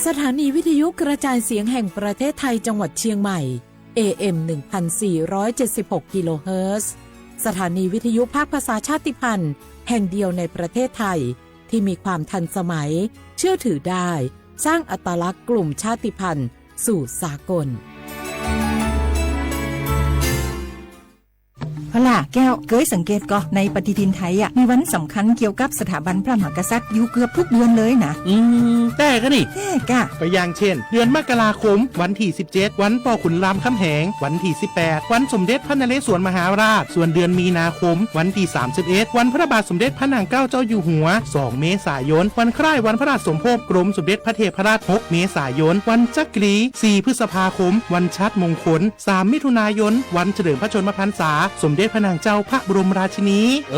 สถานีวิทยุกระจายเสียงแห่งประเทศไทยจังหวัดเชียงใหม่ เอ เอ็ม หนึ่งพันสี่ร้อยเจ็ดสิบหก กิโลเฮิรตซ์ สถานีวิทยุภาคภาษาชาติพันธุ์แห่งเดียวในประเทศไทย ที่มีความทันสมัย เชื่อถือได้ สร้างอัตลักษณ์กลุ่มชาติพันธุ์สู่สากล พอล่ะแก้ว เกยสังเกตก่อ ในปฏิทินไทยอะ มีวันสำคัญเกี่ยวกับสถาบันพระมหากษัตริย์อยู่เกือบทุกเดือนเลยนะ อืม แต่ก็นี่ แต่กะ ก็อย่างเช่น เดือนมกราคม วันที่ สิบเจ็ด วันปอขุนรามคำแหง วันที่ สิบแปด วันสมเด็จพระนเรศวรมหาราช ส่วนเดือนมีนาคม วันที่ สามสิบเอ็ด วันพระบาทสมเด็จพระนางเกล้าเจ้าอยู่หัว สอง เมษายน วันคล้ายวันพระราชสมภพกรมสมเด็จพระเทพรัตน์ หก เมษายน วันจักรี สี่ พฤษภาคม วันชาติมงคล สาม มิถุนายน วันเฉลิมพระชนมพรรษา สมเด็จพระนางเจ้าพระบรมราชินี เอ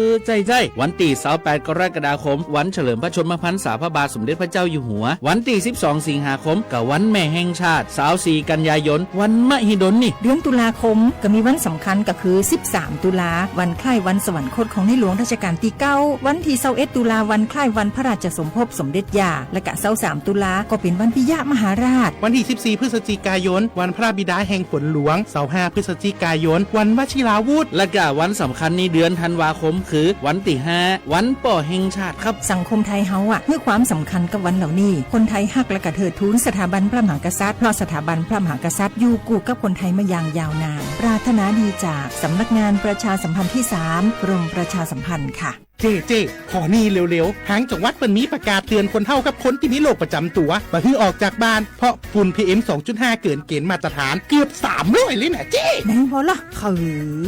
อ ใจ้ใจ้ วันตี้ สาวแปด กรกฎาคม วันเฉลิมพระชนมพรรษาพระบาทสมเด็จพระเจ้าอยู่หัว วันตี้ สิบสอง สิงหาคม ก็วันแม่แห่งชาติ สาวสี่ กันยายน วันมหิดลนี่ เดือนตุลาคม ก็มีวันสำคัญก็คือ สิบสาม ตุลา วันคล้ายวันสวรรคตของในหลวงรัชกาลตี้เก้า วันตี้ ซาวเอ็ด ตุลา วันคล้ายวันพระราชสมภพสมเด็จย่า และกะ ซาวสาม ตุลา ก็เป็นวันปิยมหาราช วันตี้ สิบสี่ พฤศจิกายน วันพระบิดาแห่งฝนหลวง ซาวห้า พฤศจิกายน วันวชิราวุธ และกะวันสำคัญในเดือนธันวาคม คือวันตี้ ห้า วันป้อแห่งชาติครับ สังคมไทยเฮาอะ หื้อความสำคัญกับวันเหล่านี้ คนไทยฮักและกะเทิดทูนสถาบันพระมหากษัตริย์ เพราะสถาบันพระมหากษัตริย์อยู่กู้กับคนไทยมาอย่างยาวนาน ปรารถนาดีจากสำนักงานประชาสัมพันธ์ที่สาม กรมประชาสัมพันธ์ค่ะ เจ้ เจ้ ขอนี่เร็วๆ ทางจังหวัดเปิ้นมีประกาศเตือนคนเฒ่ากับคนตี้มีโรคประจ๋ำตั๋ว บ่หื้อออกจากบ้าน เพราะฝุ่น พีเอ็ม สองจุดห้า เกินเกณฑ์มาตรฐานเกือบ สามร้อย เลยนะเจ้ ไหนบ่ล่ะ เอ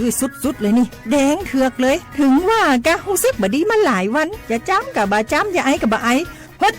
อ สุดๆ เลยนี่ แดงเถือกเลย ถึงว่ากะฮู้สึกบ่ดีมาหลายวัน จะจ๋ำกะบ่จ๋ำ จะไอก็บ่ไอ เฮ้ย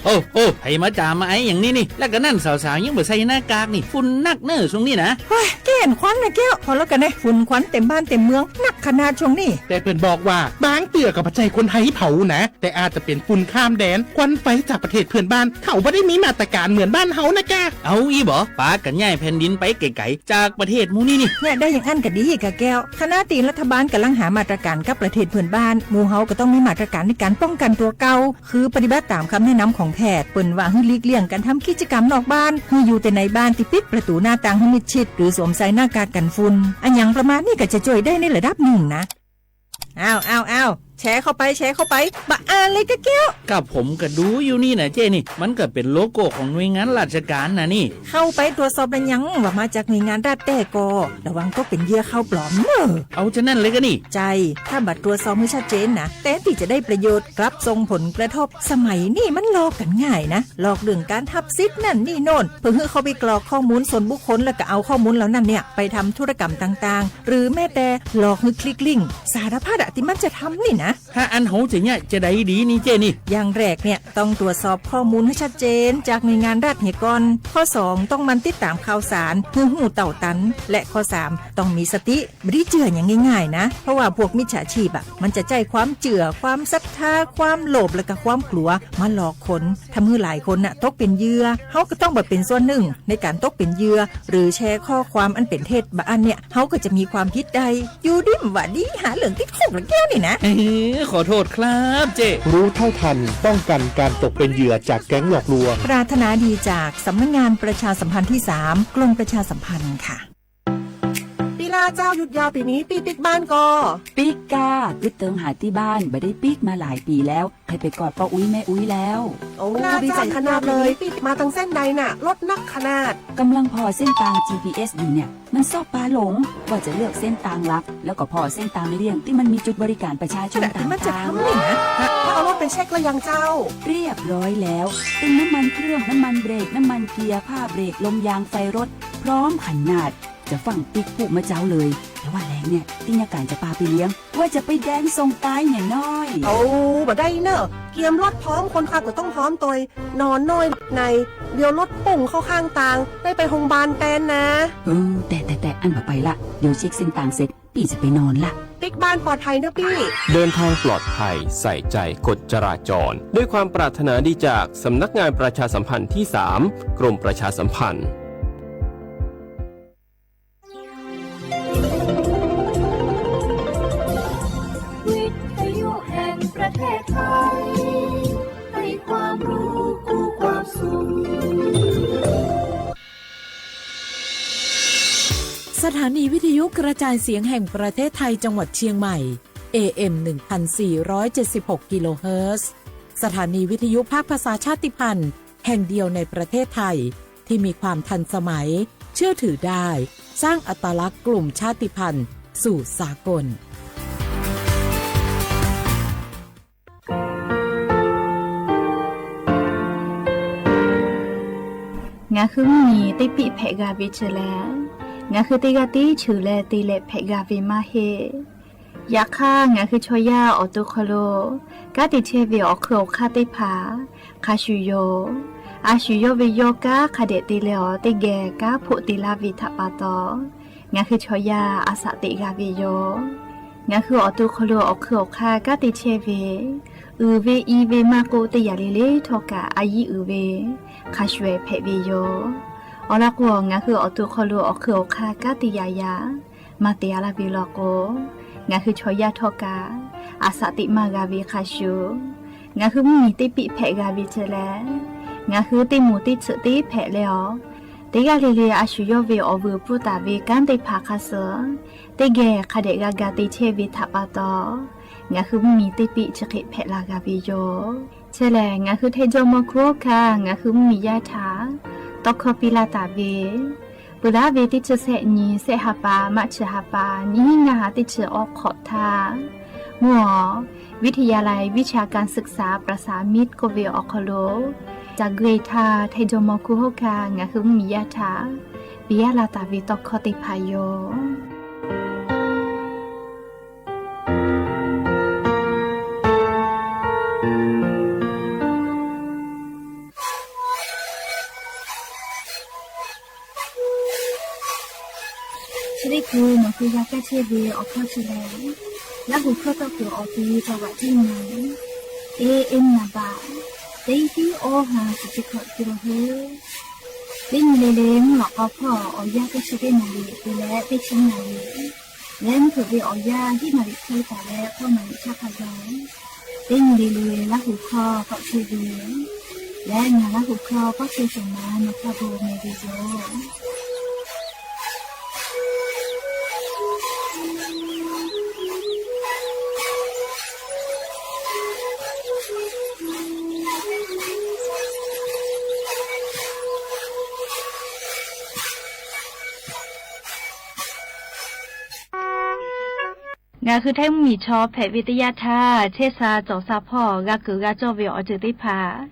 โอ้ โอ้ ใผมาจ๋ามาไออย่างนี้นี่ แล้วก็นั่นสาวๆ ยังบ่ใส่หน้ากากนี่ ฝุ่นนักเน่อช่วงนี้นะ เฮ้ย แก้นควันนะแก้ว พอแล้วกันนะ ฝุ่นควันเต็มบ้านเต็มเมือง นักขนาดช่วงนี้ แต่เปิ้นบอกว่า บางเตื้อก็บ่ใจ้คนไทยเผานะ แต่อาจจะเป๋นฝุ่นข้ามแดน ควันไฟจากประเทศเพื่อนบ้าน เขาบ่ได้มีมาตรการเหมือนบ้านเฮานะกะ เอาอี้บ่ ปากั๋นย้ายแผ่นดินไปไก๋ๆ จากประเทศหมู่นี้นี่ เนี่ย ได้อย่างอั้นก็ดีกะแก้ว ขณะตี้รัฐบาลก่ำลังหามาตรการกับประเทศเพื่อนบ้าน หมู่เฮาก็ต้องมีมาตรการในการป้องกันตั๋วเก่า คือปฏิบัติตามคำแนะนำของแพทย์ เปิ้นว่าหื้อหลีกเลี่ยงการทำกิจกรรมนอกบ้าน หื้ออยู่แต่ในบ้านตี้ปิดประตู๋หน้าต่างหื้อมิดชิด หรือสวมใส่หน้ากากกันฝุ่น อะหยังประมาณนี้ก็จะจ้วยได้ในระดับหนึ่งนะ อ้าว อ้าว อ้าว แชร์เข้าไป แชร์เข้าไป บ่อ่านเลยกะแก้ว กะผมก็ดูอยู่นี่นะเจ้นี่ มันก็เป๋นโลโก้ของหน่วยงานราชการนะนี่ เข้าไปตรวจสอบแล้วยังว่ามาจากหน่วยงานรัฐแต๊ก่อ ระวังตกเป๋นเหยื่อข่าวปลอมเน่อ เอาจะนั่นเลยกะนี่ ใจ้ ถ้าบ่ตรวจสอบหื้อชัดเจนนะ แทนตี้จะได้ประโยชน์ กลับส่งผลกระทบ สมัยนี้มันหลอกกั๋นง่ายนะ หลอกเรื่องการหับสิทธิ์นั่นนี่โน่น เพื่อหื้อเข้าไปกรอกข้อมูลส่วนบุคคล แล้วก็เอาข้อมูลเหล่านั้นเนี่ย ไปทำธุรกรรมต่างๆ หรือแม้แต่หลอกหื้อคลิกลิงก์ สารพัดอะตี้มันจะทำนี่นะ ถ้าอั้นเฮาจะเยียะจะใดดีนี่เจ้นี่ อย่างแรกเนี่ย ต้องตรวจสอบข้อมูลหื้อชัดเจนจากหน่วยงานรัฐเหียก่อน ข้อสอง ต้องหมั่นติดตามข่าวสารหื้อฮู้เต้าตัน และข้อสาม ต้องมีสติ บ่ได้เจื้ออย่างง่ายๆ นะ เพราะว่าพวกมิจฉาชีพอะ มันจะใจ๊ความเจื้อ ความศรัทธา ความโลภ และก็ความกลัวมาหลอกคน ทำหื้อหลายคนน่ะตกเป๋นเหยื่อ เฮาก็ต้องบ่เป๋นส่วนหนึ่งในการตกเป๋นเหยื่อ หรือแชร์ข้อความอันเป๋นเท็จ บ่อั้นเนี่ย เฮาก็จะมีความผิดได้ อยู่ดีบ่ดี หาเรื่องติดคุกละแก้วนี่นะ เออ ขอโทษครับเจ้ รู้เท่าทัน ป้องกันการตกเป็นเหยื่อจากแก๊งหลอกลวง ปรารถนาดีจากสำนักงานประชาสัมพันธ์ที่สาม กรมประชาสัมพันธ์ค่ะ ปีหน้าเจ้าหยุดยาวปีนี้ ปี้ปิ๊กบ้านก่อ ปิ๊กก้า กึ๊ดเติงหาตี้บ้าน บ่ได้ปิ๊กมาหลายปี๋แล้ว ใค่ไปกอดป้ออุ๊ยแม่อุ๊ยแล้ว โอ้ น่ารักขนาดเลย ปี้ปิ๊กมาตางเส้นใดน่ะ รถนักขนาด ก่ำลังผ่อเส้นตาง จีพีเอส อยู่เนี่ย มันซอกปาหลง ว่าจะเลือกเส้นตางหลัก แล้วก็ผ่อเส้นตางเลี่ยงตี้มันมีจุดบริการประชาชนต่างๆ ขนาดตี้มันจะทำนี่นะ แล้วเอารถไปเช็คแล้วยังเจ้า เรียบร้อยแล้ว เต็มน้ำมันเครื่อง น้ำมันเบรก น้ำมันเกียร์ ผ้าเบรก ลมยาง ไฟรถ พร้อมขนาด จะฟั่งปิ๊กพูดเมื่อเจ๊าเลย แต่ว่าแลงเนี่ย ตี้ยาก๋านจะปาไปเลี้ยง ว่าจะไปแดนส่งตายเนี่ยน้อย โอ้ บ่ได้เน่อ เกียมรถพร้อม คนขับก็ต้องพร้อมตวย นอนน้อยใน เดี๋ยวรถปุ้งเข้าข้างตาง ได้ไปโฮงบาลแตนนะ เออ แต่ แต่ แต่ อั้นบ่ไปละ เดี๋ยวเช็คเส้นตางเสร็จ ปี้จะไปนอนละ ปิ๊กบ้านปลอดภัยเน่อปี้ เดินทางปลอดภัย ใส่ใจกฎจราจร ด้วยความปรารถนาดีจากสำนักงานประชาสัมพันธ์ที่สาม กรมประชาสัมพันธ์ วิทยุแห่งประเทศไทย ให้ความรู้คู่ความ สถานีวิทยุกระจายเสียงแห่งประเทศไทยจังหวัดเชียงใหม่ เอ เอ็ม หนึ่งพันสี่ร้อยเจ็ดสิบหก กิโลเฮิรตซ์ สถานีวิทยุภาคภาษาชาติพันธุ์แห่งเดียวในประเทศไทย ที่มีความทันสมัย เชื่อถือได้ สร้างอัตลักษณ์กลุ่มชาติพันธุ์สู่สากล Ngaˬ hui mvuhˇ miˬ teˇ piˆ hpehꞈ g'a ve chi lehˬ, ngaˬ hui teˇ g'aˇ tiˉ cheuˬ leh te leh hpehꞈ g'a ve maˇ heˆ. Yaꞈ hk'aˇ, ngaˬ hui chaw yaˇ awˬ to hk'aw lo kanˉ te chehˇ ve awˬ hk'eun awˬ hk'aˇ teˇ hpaˍ hk'a shuˍ yoˬ. A shu yawˇ ve yawˇ kanˉ hk'a dehꞈ te leh awˬ teˇ geh kanˉ hpoˆ te laˇ ve htaꞈ pa taw, ngaˬ hui chaw yaˇ a shaꞈ teꞈ g'a ve yoˬ. Ngaˬ hui awˬ to hk'aw lo awˬ hk'eun awˬ hk'aˇ kanˉ te chehˇ ve, uiˍ ve i ve maˇ k'oˆ, teˇ yanˇ le le htawˇ kaꞈ a yiˉ uiˍ ve hk'a shuˍ ehˍ hpehꞈ ve yoˬ. Awˬ lawn k'o, ngaˬ hui awˬ to hk'aw lo awˬ hk'eun awˬ hk'aˇ kanˉ te yaꞈ yaꞈ maˇ te a laˇ ve law k'o, ngaˬ hui chaw yaˇ htawˇ kaꞈ a shaꞈ teꞈ maˇ g'a ve hk'a shuˍ, ngaˬ hui mvuhˇ miˬ teˇ piˆ hpehꞈ g'a ve chi lehˬ, ngaˬ hui teˇ moˍ teˇ tsuhꞈ teˇ hpehꞈ leh awˬ, teˇ g'aˇ le le a shu yawˇ ve awˬ vuiˬ pfuhˇ taˍ ve kanˉ teˇ hpaˍ hk'a suh teˇ geh hk'a dehꞈ g'a ga te chehˇ ve htaꞈ pa taw, ngaˬ hui mvuhˇ miˬ teˇ piˆ chi hk'e hpehꞈ la g'a ve yoˬ. Chi lehˬ, ngaˬ hui Htaiˇ jawˇmawˇ hkunˉ hawˉ hkanˇ ngaˬ hui mvuhˇ miˬ yaˇ htaꞈ tawˇ hkawˇ piˇ laˇ taˍ ve, peuˬ laˇ ve teˇ chi sehˆ nyi, sehˆ ha pa, March ha pa, nyiˇ hinˉ ngaˇ ha teˇ chi awˉ hk'awꞈ htaˇ, mvuhˇ awˬ วิทยาลัยวิชาการศึกษาประสานมิตร k'oˆ ve awˬ hk'aw lo ca gui htaˇ, Htaiˇ jawˇmawˇ hkunˉ hawˉ hkanˇ ngaˬ hui mvuhˇ miˬ yaˇ htaꞈ piˇ laˇ taˍ ve tawˇ hkawˇ teˇ hpaˍ yoˬ. Chi teˇ hkui nawˬ hui g'a kaˇ chehˇ ve awˬ hkawˇ chi lehˬ, Laˇ huˍ hkawˇ tawˇ kuiˬ awˬ pi caw vaꞈ tiˉ nyi, A M naˍ baꞈ teˇ hiˉ awˇ ha shiˍ chi hkawꞈ te la hui. Teˇ nyi le le mvuhˇ lawꞈ k'aw hpawˇ awˬ yanˇ teˇ chi teˇ naˍ riˍ te leh teˇ chi naˍ riˍ leh mvuhˇ hpeuꞈ ve awˬ yanˇ hiˉ naˍ riˍ hk'e taˍ leh k'awˇ naˍ riˍ htaˇ hk'a gaˬ, teˇ nyi le le Laˇ huˍ hkawˇ tawˆ chehˇ ve leh ngaˬ Laˇ huˍ hkawˇ k'awꞈ chehˇ shawˍ ma nawˬ hk'a gu meh ve yoˬ. Ngaˬ hui Htaiˇ mvuhˇ miˬ chaw hpehꞈ ve teˇ yanˇ htaˇ, chehˇ sha cawˬ sha hpawˇ g'a kuiˬ g'a cawˇ ve awˬ ceuˬ teˇ hpaˍ,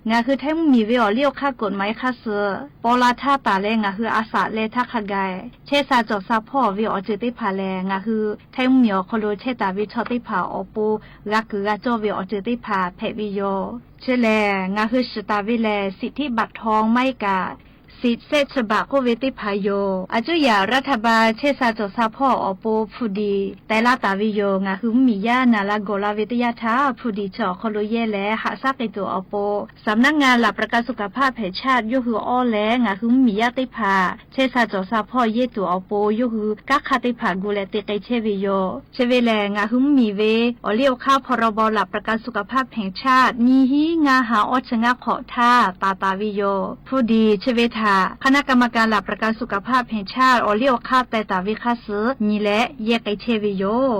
ngaˬ hui Htaiˇ mvuhˇ miˬ ve awˬ liˇ awˬ hk'aˇ กฎหมาย hk'a suh paw la htaˇ taˍ leh ngaˬ hui a shaꞈ leh htaˇ hk'a gaˬ, chehˇ sha cawˬ sha hpawˇ ve awˬ ceuˬ teˇ hpaˍ lehˬ, ngaˬ hui Htaiˇ mvuhˇ miˬ awˬ hk'aw lo chehˇ taˍ ve chaw teˇ hpaˍ awˬ pon g'a kuiˬ g'a cawˇ ve awˬ ceuˬ teˇ hpaˍ hpehꞈ ve yoˬ. Chi lehˬ, ngaˬ hui shiˍ taˍ ve lehˬ, สิทธิบัตรทอง maˇ heˆ kaꞈ สิทธิ์ sehˆ chi baꞈ k'oˆ ve teˇ hpaˍ yoˬ. A cuˇ yaꞈ รัฐบาล chehˇ sha cawˬ sha hpawˇ awˬ pon hpu diˍ teh laˇ taˍ ve yoˬ. Ngaˬ hui mvuhˇ miˬ yaˇ naˍ la gawˬ la ve teˇ yanˇ htaˇ, hpu diˍ chi awˬ hk'aw lo yehˇ leh haꞈ shaˉ k'ai tuˬ awˬ pon สำนักงานหลักประกันสุขภาพแห่งชาติ yawˇ hui awˇ leh ngaˬ hui mvuhˇ miˬ yaˇ teˇ hpaˍ chehˇ sha cawˬ sha hpawˇ yehˇ tuˬ awˬ pon yawˇ hui kanˉ hk'aˇ teˇ hpaˍ gu leh te k'ai chehˇ ve yoˬ. Chi ve lehˬ, ngaˬ hui mvuhˇ miˬ ve awˬ liˇ awˬ hk'aˇ พรบหลักประกันสุขภาพแห่งชาติ nyiˇ hinˉ ngaˇ ha awˇ chi ngaˇ hk'awꞈ htaˇ taˍ taˍ ve yoˬ. Hpu diˍ chi ve htaꞈ คณะกรรมการหลักประกันสุขภาพแห่งชาติ awˬ liˇ awˬ hk'aˇ teh taˍ ve hk'a suh nyi leh yehˇ k'ai chehˇ ve yoˬ.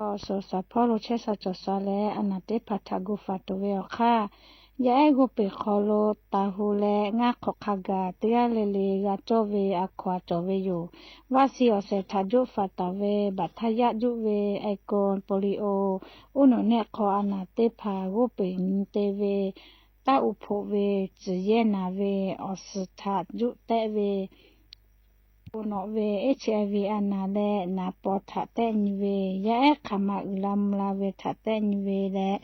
Awˬ suhˍ shaˍ hpawˇ lo chehˇ sha cawˬ sha leh a naˍ teˇ hpaˍ htaꞈ gu faˍ tuˬ ve awˬ hk'aˇ, yaˇ ehˉ g'oˇ peˬ hk'aw lo taˍ hu leh ngaˇ hk'awꞈ hk'a gaˬ teˇ g'aˇ le le g'a cawˇ ve a hkaw a cawˬ ve yoˬ. Vaˆ shi awˬ shehˍ htaꞈ juˆ faˍ taˍ ve, baꞈ htaˇ yaˆ juˆ ve, ไอโฟน โปลิโอ uˉ nawꞈ nehˆ hk'aw a naˍ teˇ hpaˍ g'oˇ peˬ nyi te ve, taˇ uˍ hpoꞈ ve, tcuhˬ yehˇ naˍ ve, awˬ suhˍ htaꞈ juˆ tehˆ ve, bon nawꞈ ve HIV a naˍ leh naˍ paw htaꞈ tehˆ nyi ve, yaˇ ehˉ hk'aˬ ma uiˍ la mvuh la ve htaꞈ tehˆ nyi ve leh,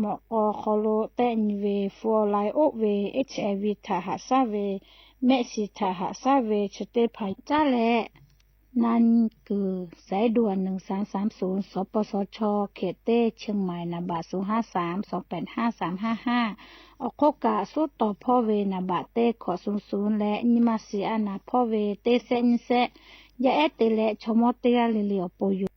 mawꞈ k'aw hk'aw lo tehˆ nyi ve, fu awˬ lai oˆ ve HIV htaꞈ haꞈ shaˉ ve, mehˆ shiˍ htaꞈ haꞈ shaˉ ve chi teˇ hpaˍ caˉ leh, na nyi kuiˬ สายด่วน หนึ่งสามสามศูนย์ สปสช เขตเต้ เชียงใหม่ naˍ baꞈ ศูนย์ห้าสาม สองแปดห้า สามห้าห้า awˬ hk'oˆ kaꞈ suˉ tawˍ hpawˇ ve naˍ baꞈ teˇ hkawꞈ suh suh leh nyi ma shiˍ a naˍ hpawˇ ve teˇ sehˆ nyiˇ sehˆ, yaˇ ehˉ te leh chaw mawˇ teˇ g'aˇ le le awˬ pon yoˬ.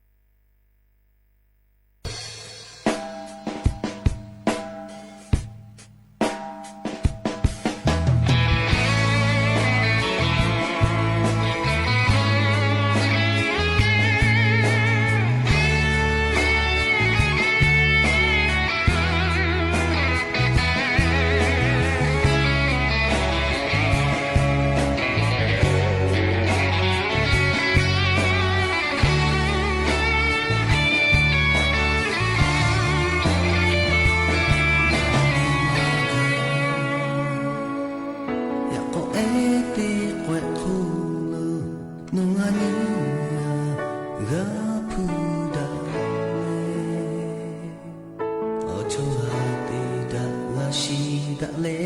daꞈ le,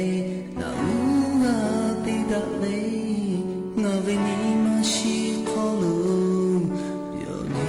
ngaˬ uˉ g'a te daꞈ le, ngaˬ ve nyi ma shi hk'aw lo yaw nyi.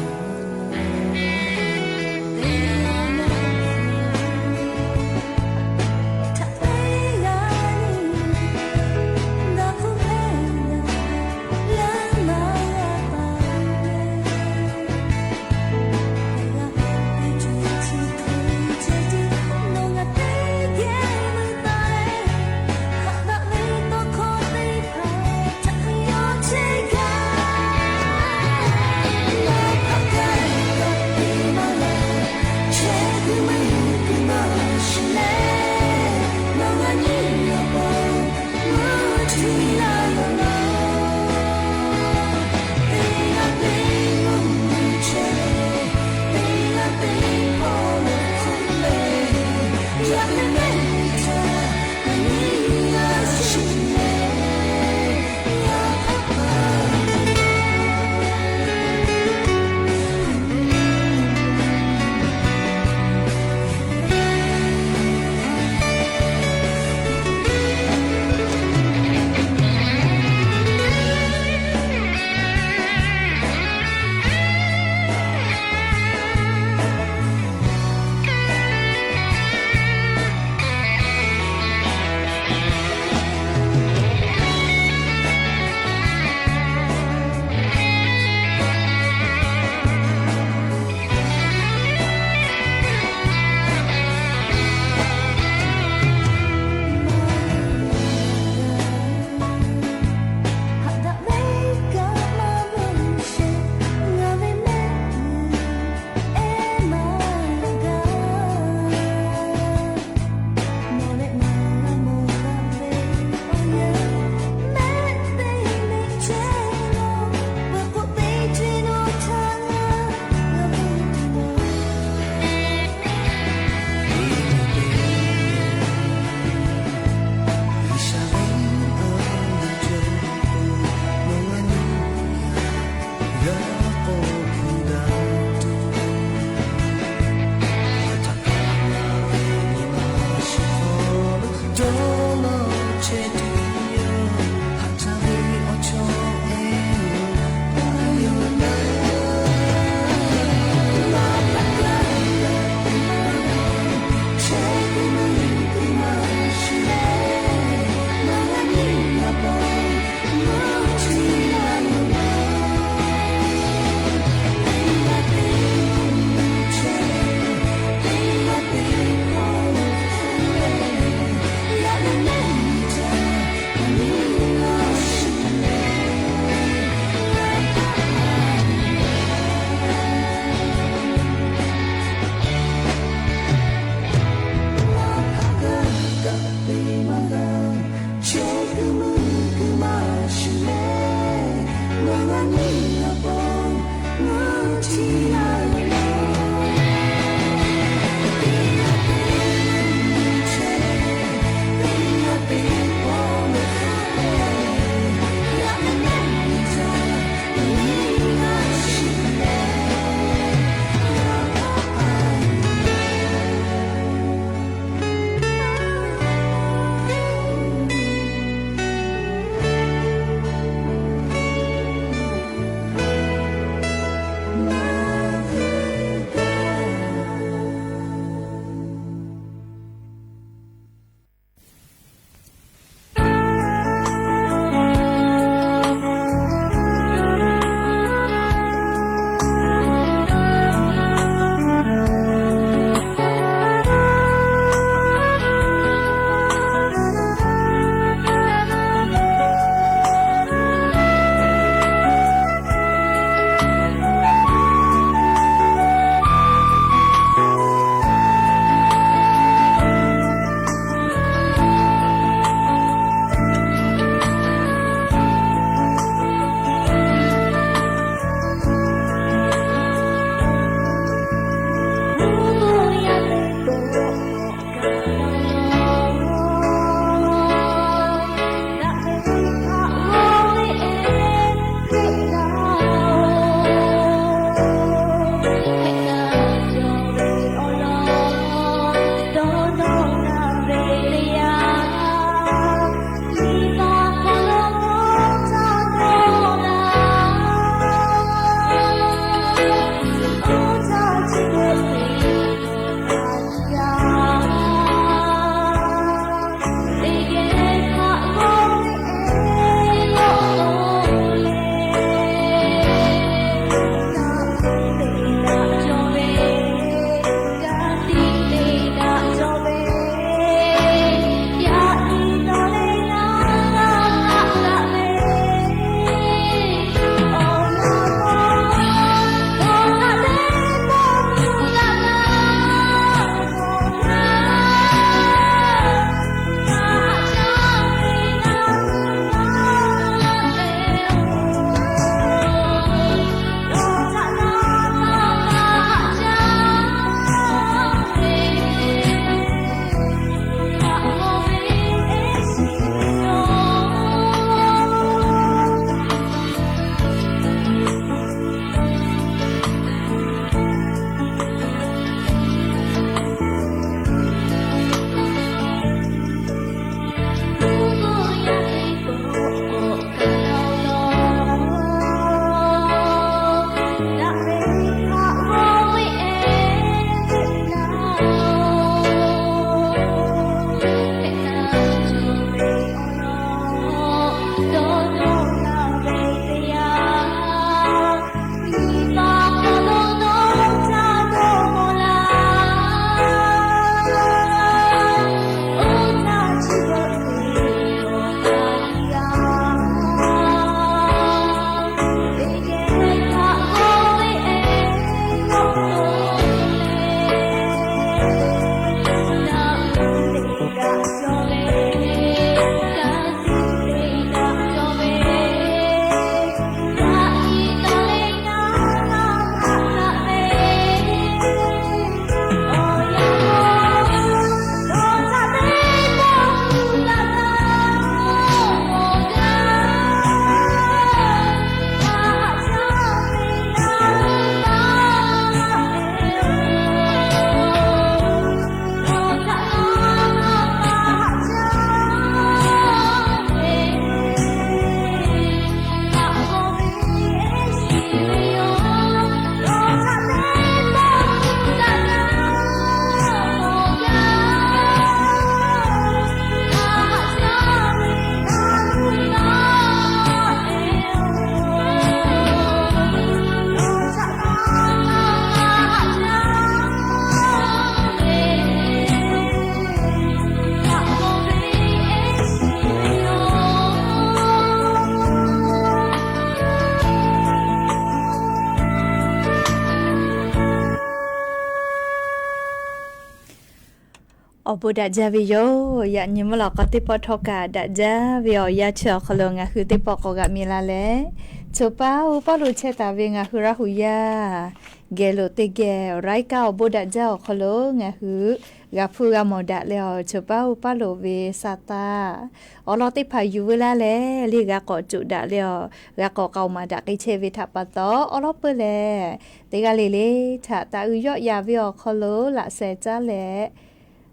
Awˬ bon daꞈ jaˇ ve yoˬ. Yaꞈ nyi mvuhˇ lawꞈ k'aw teˇ pawˆ htawˇ kaꞈ daꞈ jaˇ ve awˬ yanˇ chi awˬ hk'aw lo ngaˬ hui teˇ pawˆ k'awꞈ g'aꞈ mi la leh, choˬ paˉ oˇ paˉ lo chehˇ taˍ ve ngaˬ hui Laˇ hu yaˇ geh lo teˇ geh รายการ awˬ bon daꞈ jaˇ awˬ hk'aw lo ngaˬ hui g'a hpuˇ g'a mawˬ daꞈ leh, awˬ choˬ paˉ oˇ paˉ lo ve sa taˇ awˬ lawn teˇ hpaˍ yuˬ veu laˇ leh, le g'a k'awꞈ coꞈ daꞈ leh, awˬ g'a k'awꞈ k'aoˍ maˍ daꞈ k'ai chehˇ ve htaꞈ pa taw, awˬ lawn peuˬ lehˬ, teˇ g'aˇ le le htaꞈ taˍ uiˍ yawˆ yaˍ ve awˬ hk'aw lo laꞈ sheh caˉ leh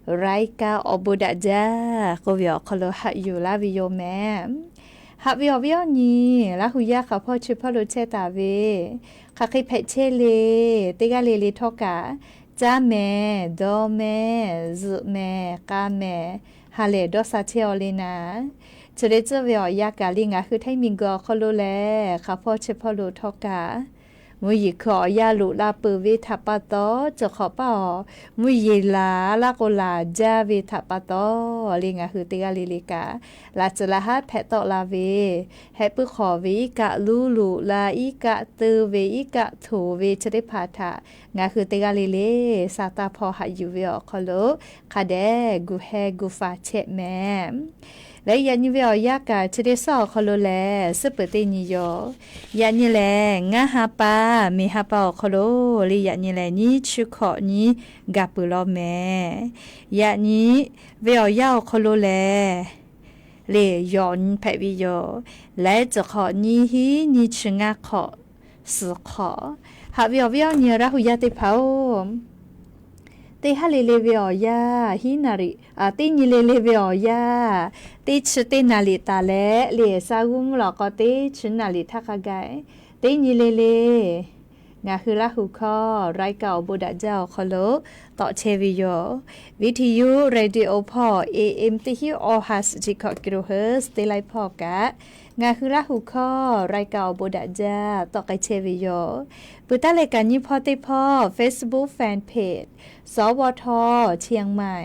รายการ awˬ bon daꞈ jaˇ k'oˆ ve awˬ hk'aw lo haꞈ yuˬ laˇ ve yoˬ mehˍ. Haꞈ ve awˬ viˉ awˬ nyi, Laˇ hu yaˇ hk'aˬ hpawˇ chi hpawˇ lo chehˇ taˍ ve, hk'aˬ hk'e hpehꞈ chehˇ le, teˇ g'aˇ le le htawˇ kaꞈ, caˇ mehˍ, dawˇ mehˍ, zuhꞈ mehˍ, k'a mehˍ, ha lehˬ dawˇ sha chehˇ aw le naˍ. Chi le tcuhˇ ve awˬ yanˇ kaꞈ le ngaˬ hui Htaiˇ miˬguiˬ awˬ hk'aw lo lehˬ, hk'aˬ hpawˇ chi hpawˇ lo htawˇ kaꞈ, mvuhˇ yeˬ hkui awˬ yanˇ loꞈ la peuˬ ve htaꞈ pa taw, cawˬ hk'awꞈ paˇ awˬ mvuhˇ yeˬ laˬ laˇ k'o laˬ jaˇ ve htaꞈ pa taw, le ngaˬ hui teˇ g'aˇ le le kaꞈ, laꞈ tcuhˍ laꞈ haˉ hpehꞈ tawˆ la ve, heh puiˉ hk'awꞈ ve iˉ kaˆ luˉ loꞈ la, iˉ kaˆ teu ve, iˉ kaˆ htoꞈ ve chi teˇ hpaˍ htaꞈ ngaˬ hui teˇ g'aˇ le le sa taˇ hpawˇ haꞈ yuˬ ve awˬ hk'aw lo hk'a dehꞈ gu heh gu faˍ chehˇ mehˍ. Leh yaꞈ nyi ve awˬ yanˇ kaꞈ chi teˇ suhˉ awˬ hk'aw lo lehˬ, suhˉ peuˬ teˇ nyi yoˬ. Yaꞈ nyi lehˬ, ngaˇ ha pa, miˬ ha pa awˬ hk'aw lo le yaꞈ nyi lehˬ, nyiˇ chi hkawꞈ nyi gaˬ peuˬ law mehˍ. Yaꞈ nyi ve awˬ yanˇ awˬ hk'aw lo lehˬ, le yawˬ nyi hpehꞈ ve yoˬ. Leh cawˬ hk'awꞈ nyiˇ hinˉ nyiˇ chi ngaˇ hk'awꞈ suhˍ hk'awꞈ. Haꞈ ve awˬ viˉ awˬ nyi Laˇ hu yaˇ teˇ hpaˍ-oˬ, teˇ haˉ le le ve awˬ yanˇ hinˉ naˍ riˍ, teˇ nyi le le ve awˬ yanˇ teˇ chi teˇ naˍ riˍ taˍ leh, le sa g'uˇ mvuhˇ lawꞈ k'aw teˇ chi naˍ riˍ htaˇ hk'a gaˬ, teˇ nyi le le ngaˬ hui Laˇ hu hkawˇ รายการ awˬ bon daꞈ jaˇ awˬ hk'aw lo tawˆ chehˇ ve yoˬ. Viˇthuˇ yuˇ radio hpawˇ A M teˇ hinˉ awˬ ha suhˍ chi hkawꞈ kilohertz teˇ laiˉ hpawˇ kaꞈ, ngaˬ hui Laˇ hu hkawˇ รายการ awˬ bon daꞈ jaˇ tawˆ k'ai chehˇ ve yoˬ. Peuˬ taˉ leh kaꞈ nyiˇ hpawˇ teˇ hpawˇ Facebook fan page สวท เชียงใหม่